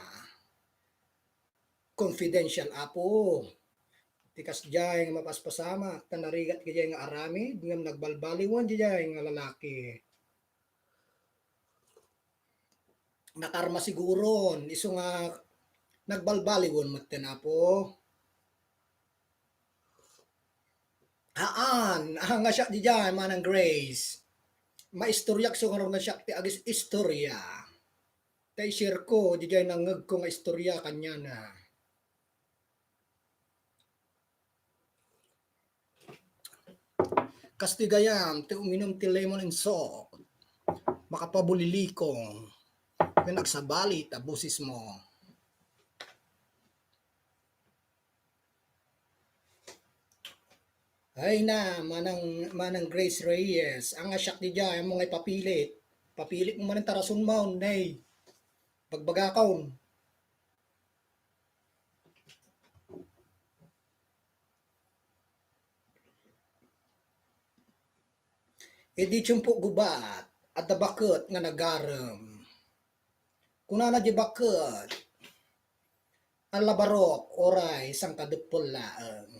Confidential, Apo. Ti kasdiay nga mapaspasamak, ta narigat diay nga aramid, ngem nagbalbaliwan diay nga lalaki. Nakarma siguron, isu nga nagbalbaliwan metten, Apo. Haan, ah, nga siak didiay, Manang Grace. Maistoryak so nga siak ti agis-istorya. Ta i-share ko, didiay nangngegko nga istorya kaniana. Kastoy gayam ti uminum ti lemon and salt. Makapabulilikong. Ken agsabali ta boses mo. Ay na, Manang, Manang Grace Reyes, ang asyak di dya, ang mga ipapilit. Papilit mo man ang tarason mo, nay. Bagbagakon. Idi tiempo gubat, adda baket nga nagarem. Kunana di baket, "Ala barok, oray, sangkadeppel laeng."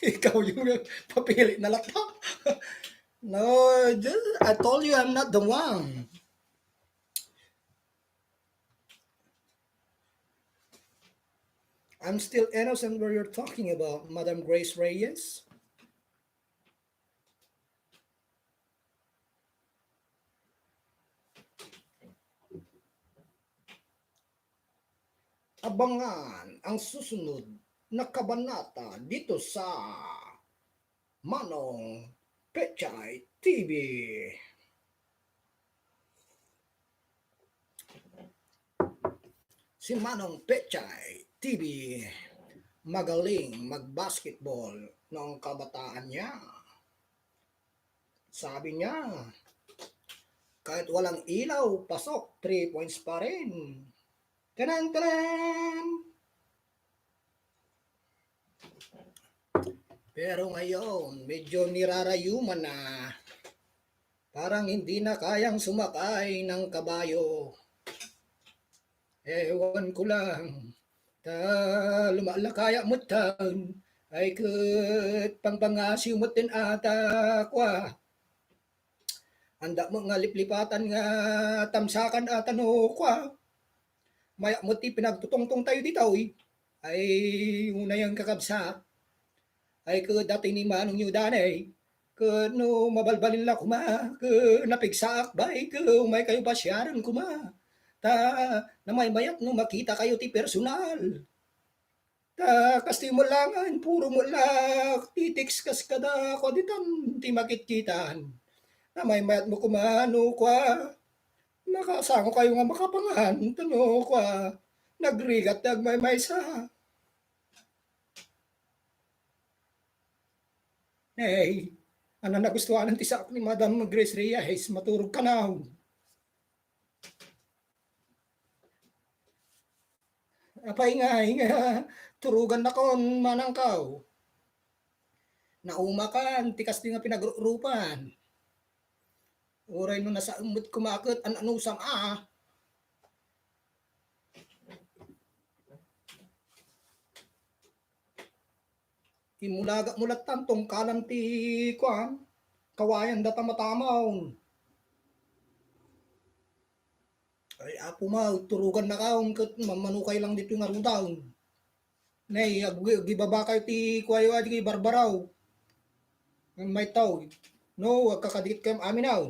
Ikaw yung papili na lang. No, just, I told you I'm not the one. I'm still innocent where you're talking about, Madam Grace Reyes. Abangan ang susunod na kabanata dito sa Manong Pechay T V. Si Manong Pechay T V, magaling mag-basketball noong kabataan niya. Sabi niya, "Kahit walang ilaw, pasok, three points pa rin." Tanan, tanan! Pero ngayon, medyo nirarayuman na. Parang hindi na kayang sumakay ng kabayo. Ewan ko lang. Ta lumalakaya met taon. Ay ket pangpangasiw met din ata, kwa. Anda mo nga liplipatan nga tamsakan ata no, kwa. Maya mo ti pinagtutungtong tayo ditoy. Ay, unay ang kakabsat. Ay, ket datoy ni Manong Yudan, ay. Ket no mabalbalin la koma, ket napigsaak bay, ket umay kayo pasiaren koma. Ta, namaymayat no makita kayo ti personal. Ta, kastoy mo langan, puro mo la, ti text kas kada, kaditan, ti makitkitan. Namaymayat mo koma, no, kwa. Nakasango kayo nga makapangan, ta no, kwa. Nagrigat, nagmaymaysa. Hey, ano nagustuhan ti saok ni Madam Grace Reyes, maturog ka na. Apay nga, nga, turugan na kon manangkaw. Naumakan, ti kastoy nga pinagrurupan. Uray no nasaem met koma ket an-anusam, a. Immulaga mo lattan, tungkalan ti kuan, kawayan data matamaon. Ay, Apo Maw, turugan na kaon ket mammanukay lang ditoy nga rudaw. Nay, ag-, agibaba kayo ti kuwayo, adi kayo barbaraw. May tao, no, agkakadikit kayo amin aw.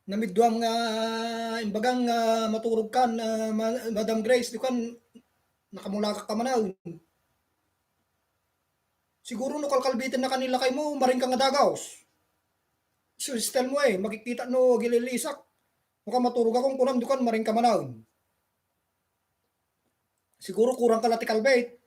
Namidduam nga imbagang, ah, maturog kan, ah, Ma-, Madam Grace, di kan nakamulagak ka man, ah. Siguro no kalkalbitan na kanila kay mo, maring ka nga dagaws. So, style mo eh, makikita no gililisak. No ka maturog akong kunam, di kan maring ka man, ah. Siguro kurang ka la ti kalbit.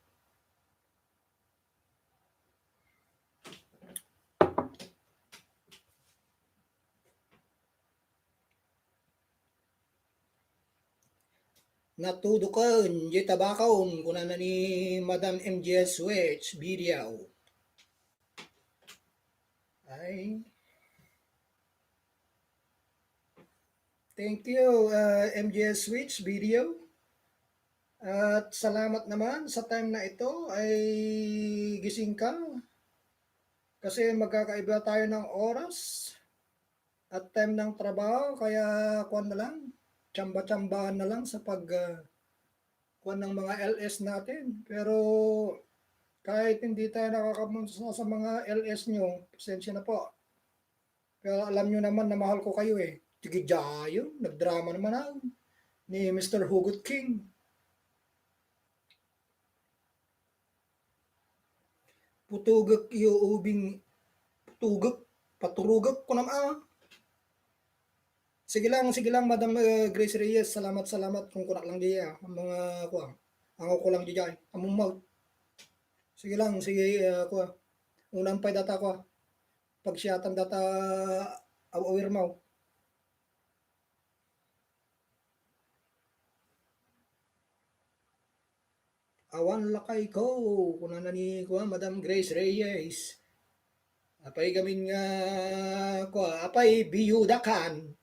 Natudoken, di tabakon, kunana ni Madam M J S Switch, video. Ay. Thank you, ah, M J S Switch video. At salamat naman sa time na ito ay gising ka. Kasi magkakaiba tayo ng oras at time ng trabaho, kaya kuwan na lang, tsamba-tsambahan na lang sa pag, ah, kuwan ng mga L S natin. Pero kahit hindi tayo nakakamusta sa mga L S nyo, pasensya na po. Kaya alam nyo naman na mahal ko kayo eh. Sige, Jayo, nagdrama naman ako ni Mister Hugot King. Putugek iyo ubing, putugek, paturugek ko naman. Sige lang, sige lang, Madam, eh, Grace Reyes. Salamat, salamat. Kung kunak lang diya, ang mga, kuwan. Ang ako lang diya, ang mumag. Sige lang, sige, eh, kuwan. Unang pay data, kuwan. Pagsiyatan data, aw-, awir mo. Awan lakay ko, kunana ni, kuwan, Madam Grace Reyes. Apay gamin nga, kuwan, apay biyuda kan,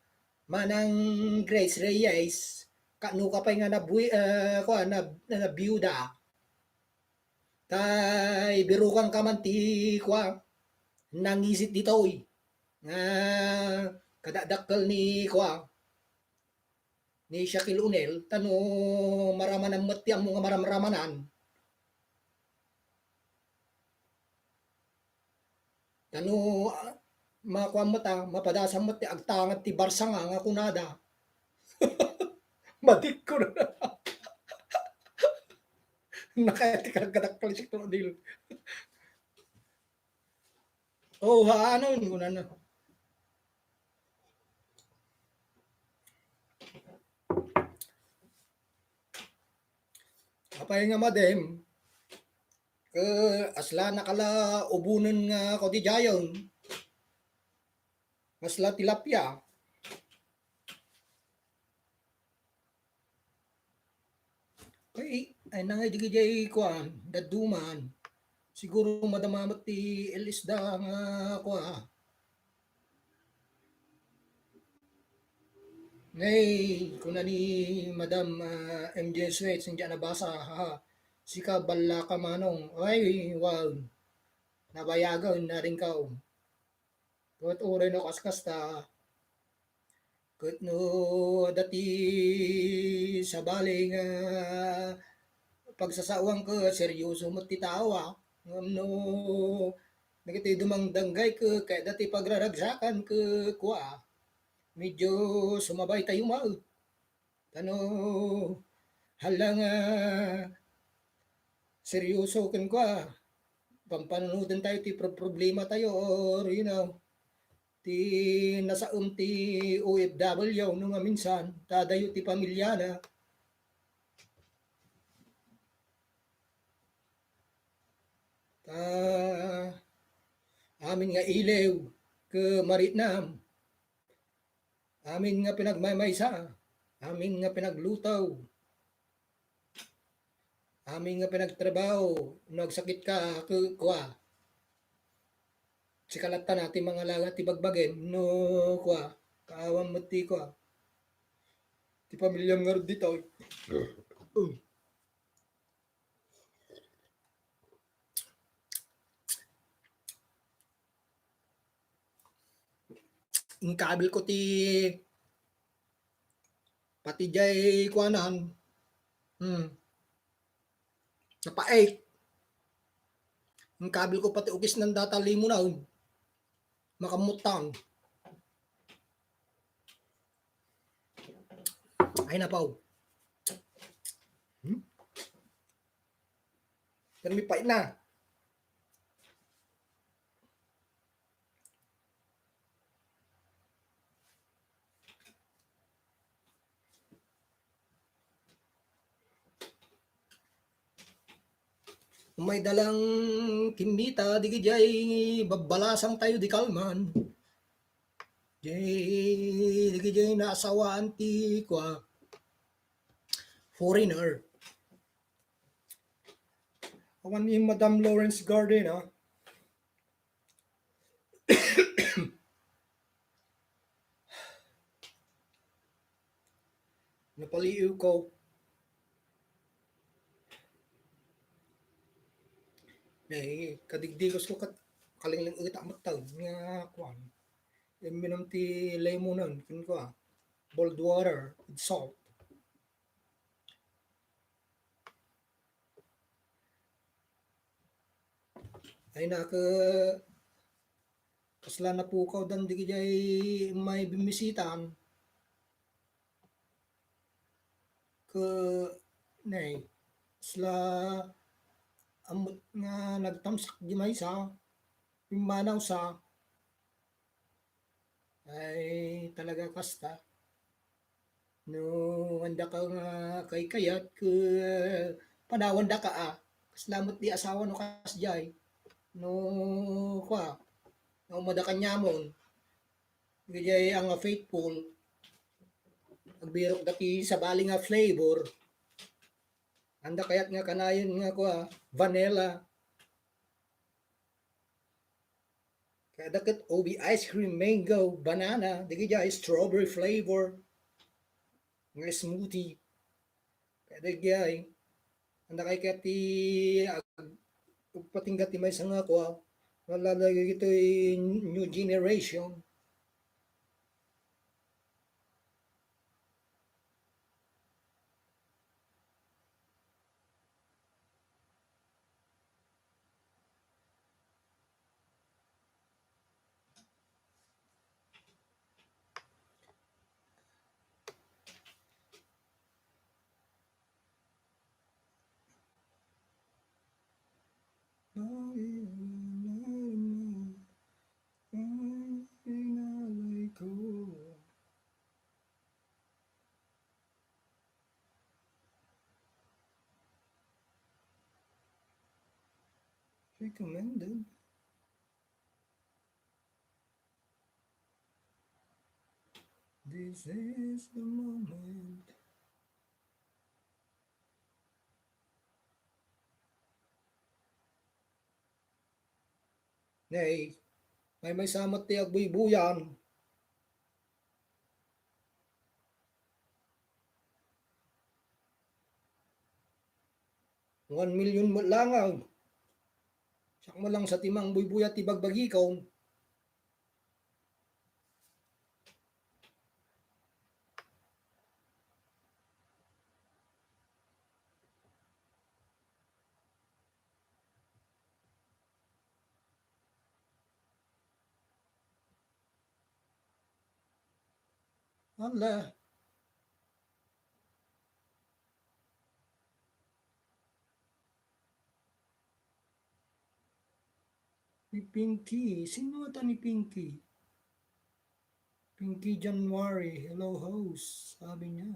Manang Grace Reyes. Kano ka pay nga nabwi-, eh, kuwan, nab-, nabiyuda. Tay, birukan ka man ti, kuwan, nangisit ditoy. Nga, kadadakkel ni, kuwan, ni Shaquille O'Neal, tano maramanan met ti ammo nga maramramanan. Tano, ah, makuan met, ah, mapadasan met ti agtangad ti Barca nga, nga kunada. Madikko na. Nakaya ti kadakkel ni Shaquille O'Neal. Oh, ha, ano, kunana. Apay nga madem, ke asla nakala ubunen nga kodijayon, asla tilapia. Ay, ay, nangay dagijay kuan, dadduman. Siguro madama met ti el isda nga kua. Ngay, kuna ni Madam, ah, M J Sweat, sinja nabasa, ha. Sika ballaka manong. Ay, wow. Nabayagan na rin ka, oh. Ket uray no kaskasta, ket no adda ti sabali nga pagsasaoan ket seryoso met ti tao, ah. Ngem no dagiti dumangdanggay ket kayatda ti pagraragsakan ket kua, medyo sumabay tayo met. Tano, hala nga seryoso kenka, pampanunoten tayo ti pro-, problema tayo, or, you know, ti nasaem ti O F W no nga minsan, ta adayo ti pamilyana. Ta amin nga ilew, ke maritnam, amin nga pinagmaymaysa, amin nga pinagluto, amin nga pinagtrabaho, no agsakitka, ke-, kua. Sika latta na ti mangalaga ti bagbagim, no, kua, kaawan met ti, kua, ti pamilyam ngarud ditoy. Inkabil ko ti pati jay kuanan. Hmm. Napait. Inkabil ko pati ukis ng data limo na, oh. Makamutan. Ay, napaw. Hmm? Pero may pait na. May dalang kimmita, digi jay babbalasang tayo di kalman. Jay, digi jay naasawaan ti, kua, foreigner. Awan ni Madam Lawrence Garden, ah. Napaliiw ko. Eh, kadigdigos ko ket kalingling-eta met taon nga kuan. Imminum ti lemonan, ken kua, boiled water with salt. Ay, naka-, Kasla napukawdan dagiti immay bimisitaan. Ket, ne, kasla ammok nga nagtamsak di maysa, pimmanaw sa, ay talaga kasta. No, andaka nga kaykayat, ket panawandaka a. Kasla met di asawa no kasdiay. No, kua, no, umada kaniamon. Dagiti a nga faithful, agbirok dati sabali nga flavor. Anda kayat nga kanayon nga kua, vanilla. Kayat ket ubi ice cream, mango, banana, dagiti strawberry flavor nga smoothie. Kayat dagiti, anda kayat ti ag-, agpatingga ti maysa nga kua, nga lalagay itoy new generation. Recommended. This is the moment. Nay, maymaysa met ti agbuybuyan. One million met langaw. Siak mo lang sa timang buybuya ti bagbagikon. Ala. Ni Pinky. Sino ata ni Pinky? Pinky January. "Hello, host," sabi niya.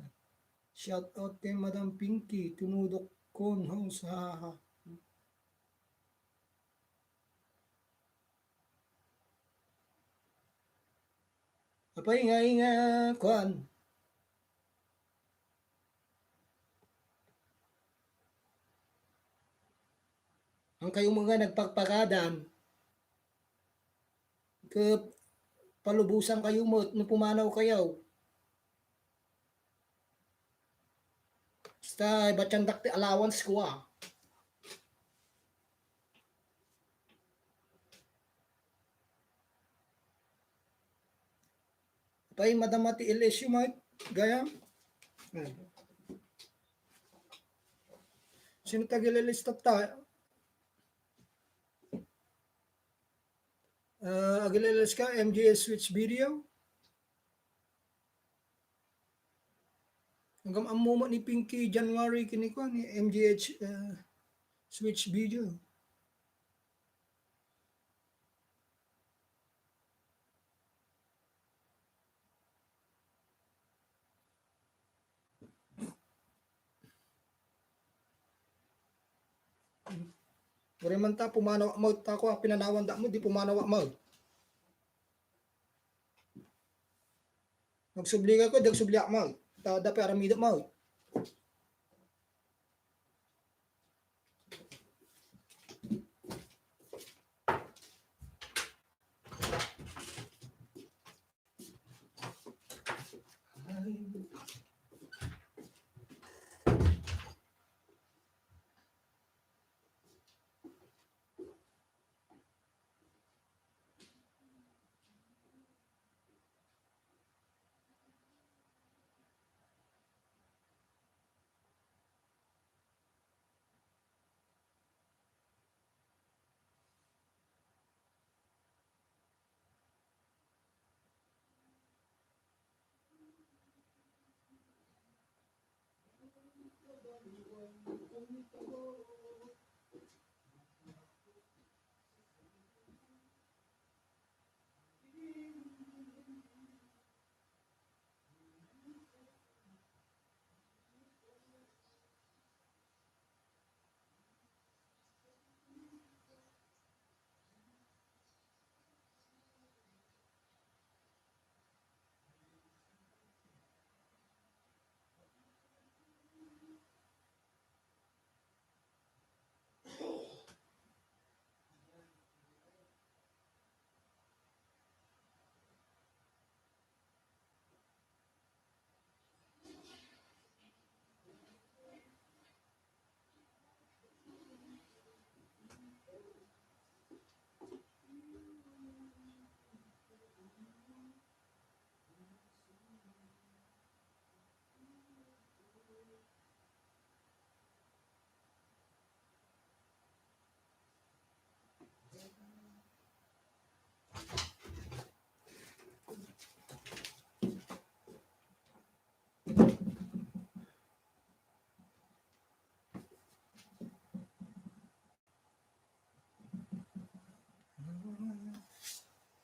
Shout out kay Madam Pinky. Tumudok kon, host. Ha, ha. Apay nga, nga, kuan. Ang kayo mga nagpagpagadan, ke palubusan kayo mo, no pumanaw kayo. Basta, ibatyandak ti allowance ko, ah. Pay madama ti L S U, Mike, gayam. Ayan. Sino tag-L S ta? Ah, ag-L S ka, M G H switch video. Hanggang ammo mo ni Pinky January kini ko ni M G H, ah, switch video. Uray man ta, pumanaw a maut ta ko, a pinanawan da mo, di pumanaw a maut. Magsubli ka ko, di agsubliak maut. Ta, dapat aramidok maut.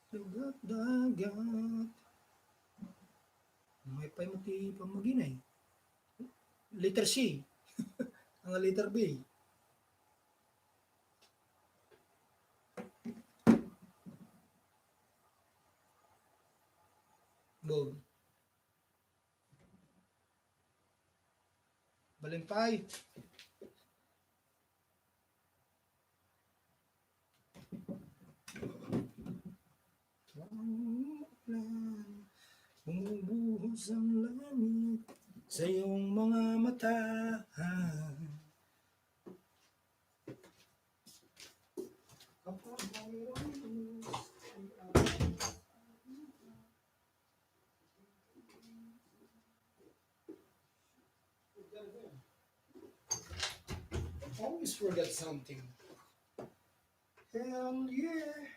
Dagat, dagat. Mayat pay met ti pammaginay. Letter C. Ang letter B. Boom. Balintay. Bumubuhos ang langit sa iyong mga mata. Kapag mayroon Always forget something. Hell yeah.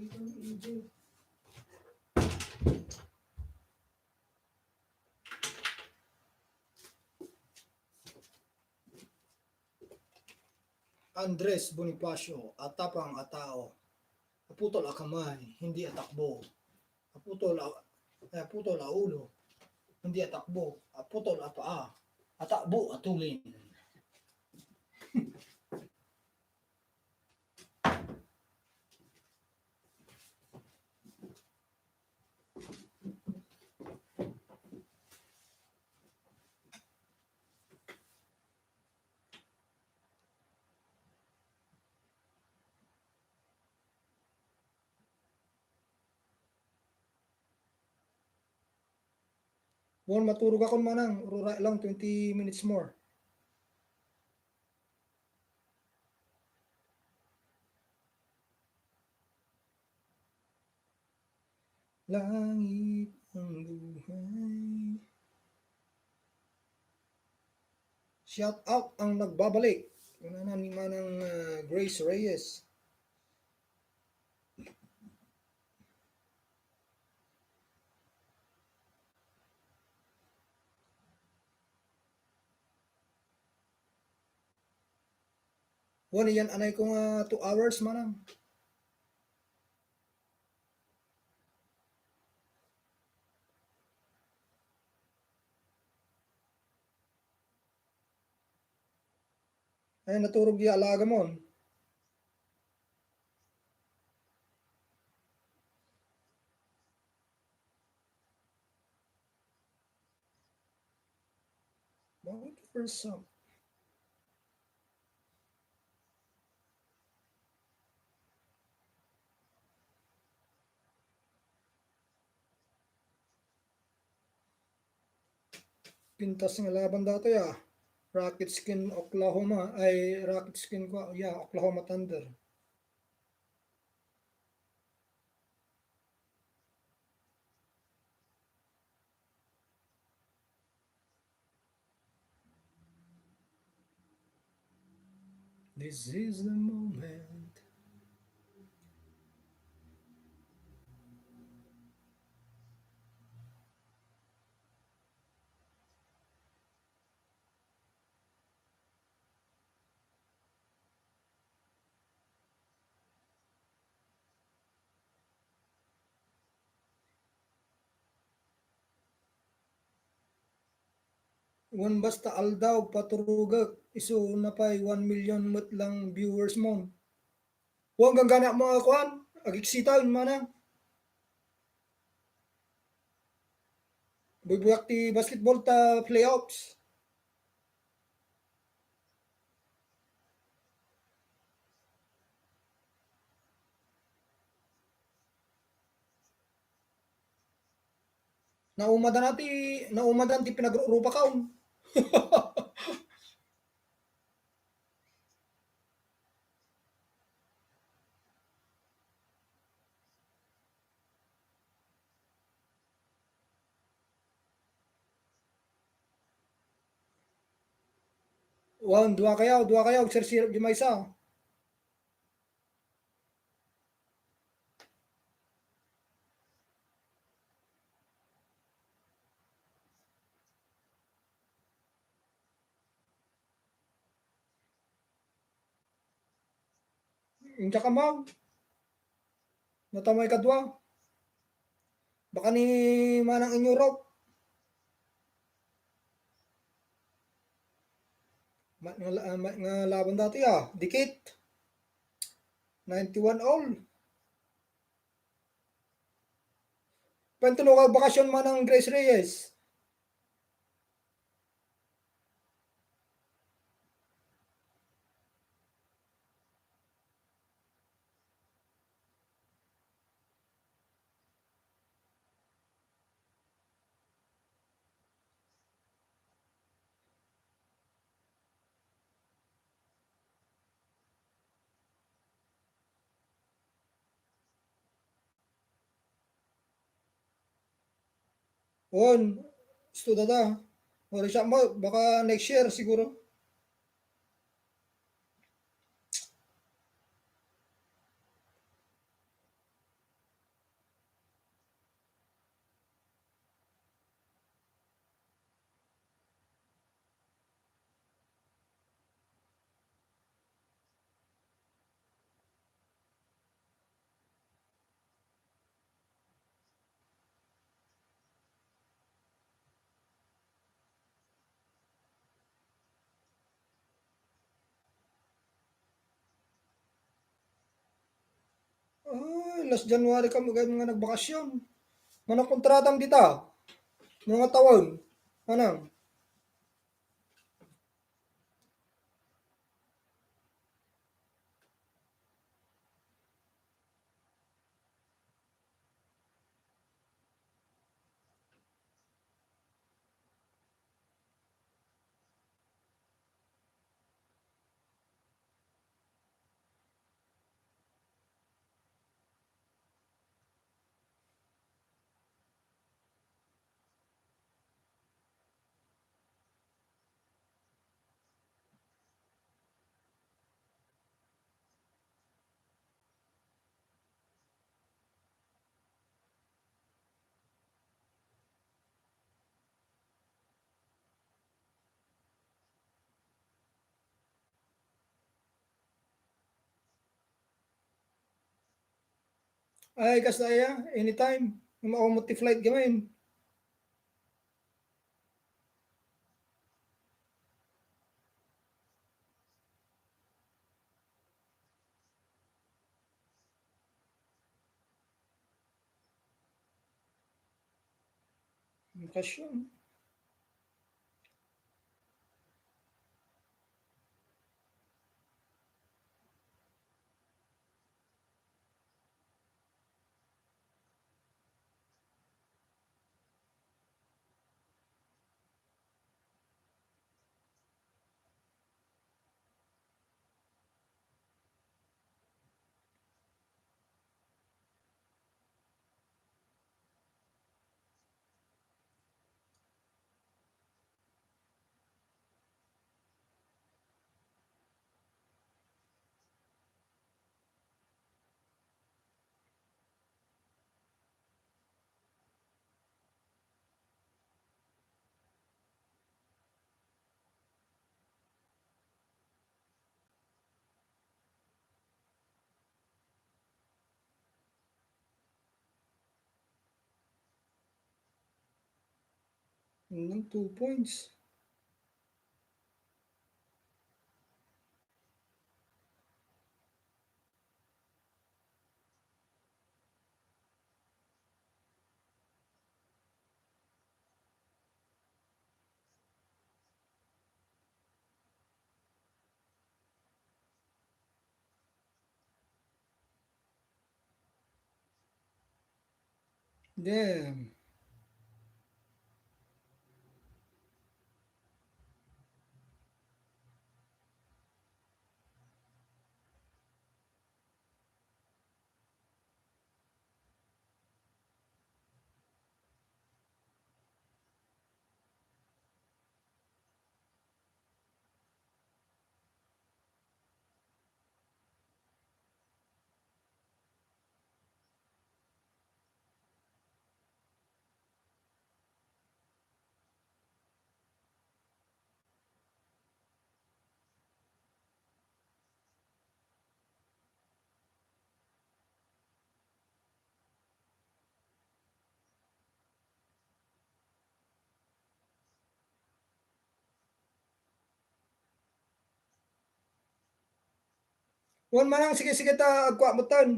Andres Bonifacio, a tapang a tao, a putol a kamay, hindi a takbo. A putol a, eh, a putol a ulo, hindi a takbo. A putol a paa, a takbo a tulin. Wen, maturog ako, manang, uray lang twenty minutes more. Langit ang buhay. Shout out ang nagbabalik. Una na ni Manang, ah, Grace Reyes. Wen, yan anay ko nga two hours, manang. Ay, naturog ya alagamon. Bakit first song? Pintas nga laban datoy, ah. Rockets ken Oklahoma, ay, Rockets ken kua, yeah, Oklahoma Thunder. This is the moment. Wen, basta aldaw, paturogek, isu na pay one million met lang viewers mon. Wen, gangganamon nga kuan, agiksitaen, manang. Buybuyak ti basketball ta playoffs. Naumadan na ti, naumadan ti pinagrurupa kaon. Wan, dua kayo, dua kayo, agsirsirip di maysa. Inka ka, ma'am. Natamay kadua. Baka ni manang inyurok. Ma-, nga, la-, ma-, nga laban dati, ah. Dikit. Ninety-one all. Pwente no, bakasyon manang Grace Reyes. On, gusto dada. Wala siya mo, baka next year siguro. last January kamo gayam nga nagbakasyon. Mano kontratam dita? Mano nga tawen? Anang? Ay, kasta aya, anytime. Maumot ti flight gamin. Kasyon. Ang two points. Damn. Wen, manang, sige, sige, ta agkuak metten.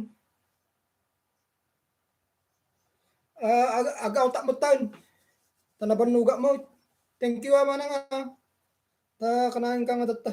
Ah, ag-, ag-out ak metten. Ta nabannogak met. Thank you, ah, manang, ah. Ta kanaenka nga tatta.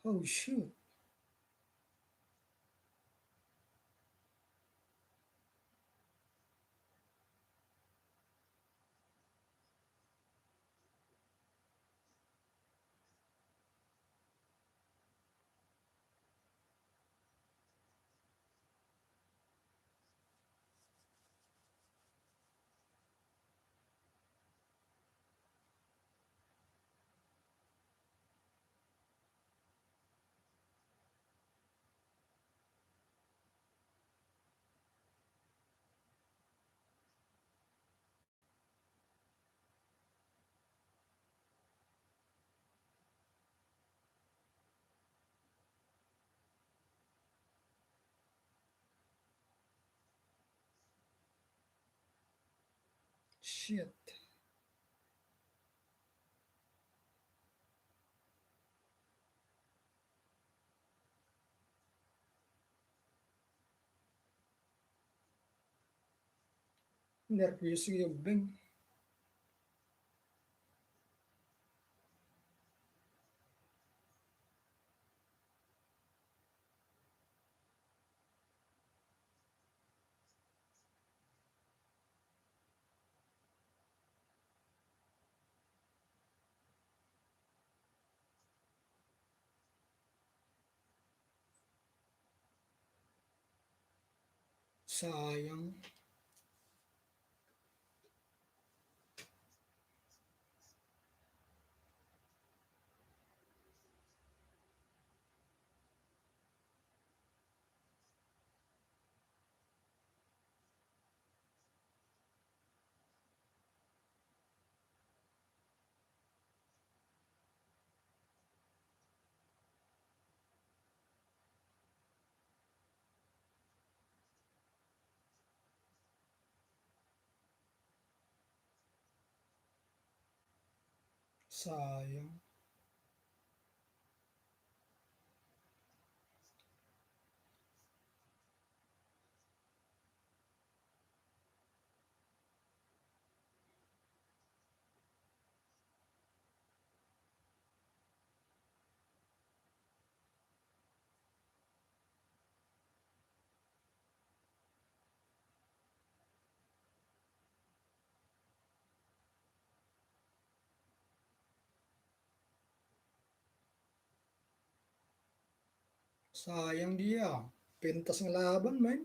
Oh, shoot. Shit. Nervous yung beng. Sayang. Sayang. Sayang diay, ah. Pintas nga laban, man.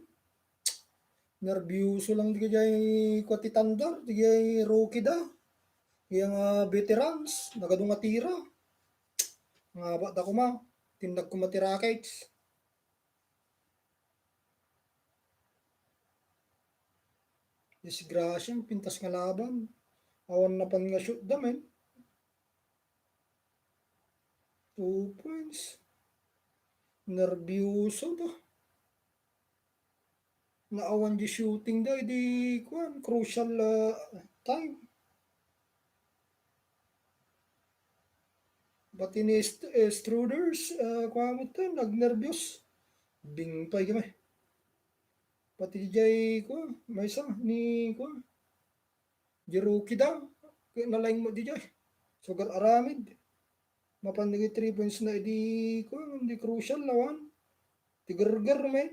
Nerbiuso lang diay kua ti Thunder, diay rookie da. Diay nga veterans, nagadu nga tira. Nga ba da kuma, tindag kuma ti Rockets. Disgrasya, pintas nga laban. Awan napan nga shoot da, men. Two points. Nerbiuso to. Naawan di shooting da, di kuan, crucial, ah, time. Pati ni St-, eh, Struders, ah, kuan mo to, nagnerbios. Bingpay kami. Pati di jay, kuan, maysa, ni, kuan, di rookie da. Kaya nalaing mo di jay. Sugar aramid. Mapan di three points na, di, kuan, di crucial, lawan. Ti gerger, men.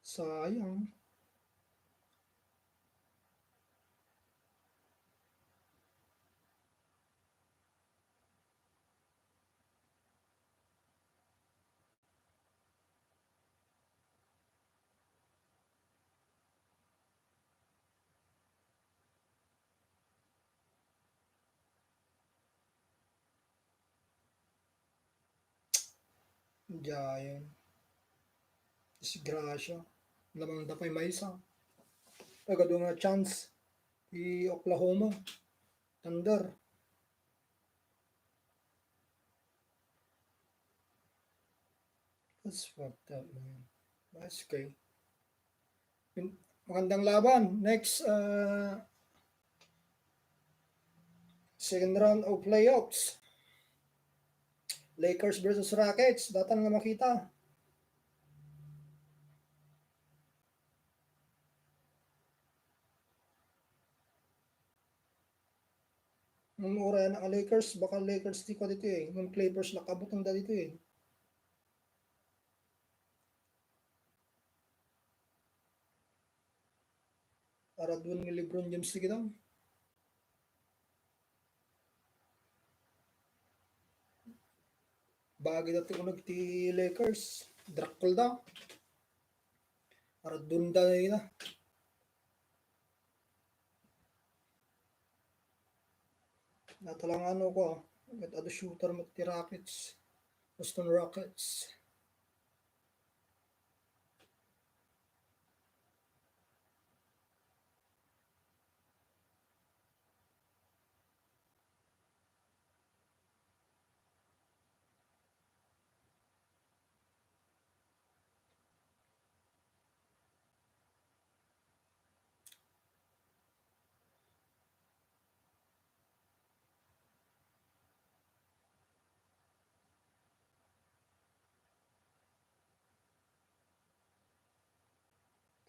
Sayang. Diayen. Disgrasya. Lamang da pay maysa. Nagadu nga chance ti Oklahoma Thunder. That's fucked up, man. That's okay. Magandang laban. Next, uh, second round of playoffs. Lakers versus Rockets. Datan nga makita. Ngem uray anak nga Lakers, baka Lakers ti kua ditoy, eh. Ngem Clippers, nakabuteng da ditoy, eh. Araduen ni LeBron James ti kitaem. Bagi dati uneg ti Lakers. Drakkel da. Araduen da ina. Natalangano ko, ah. Ket adu shooter met ti Rockets. Houston Rockets.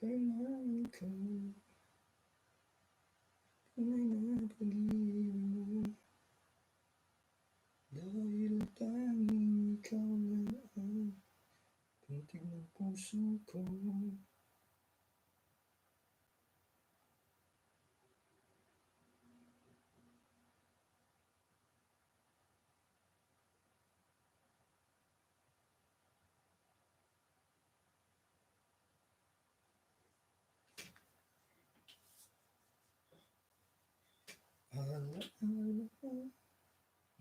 Kailangan ka. Tunay na pag-ibig mo. Dahil tanging ikaw lang ang putik ng puso ko. Alaala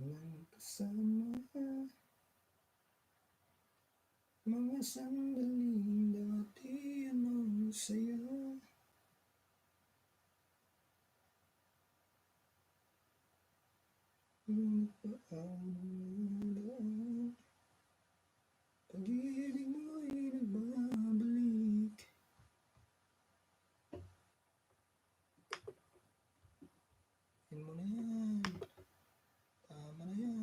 ng kasama, mga sandaling dati ang saya. Ngunit paano na lang? Pag-ibig mo'y nagbabalik. Yan muna.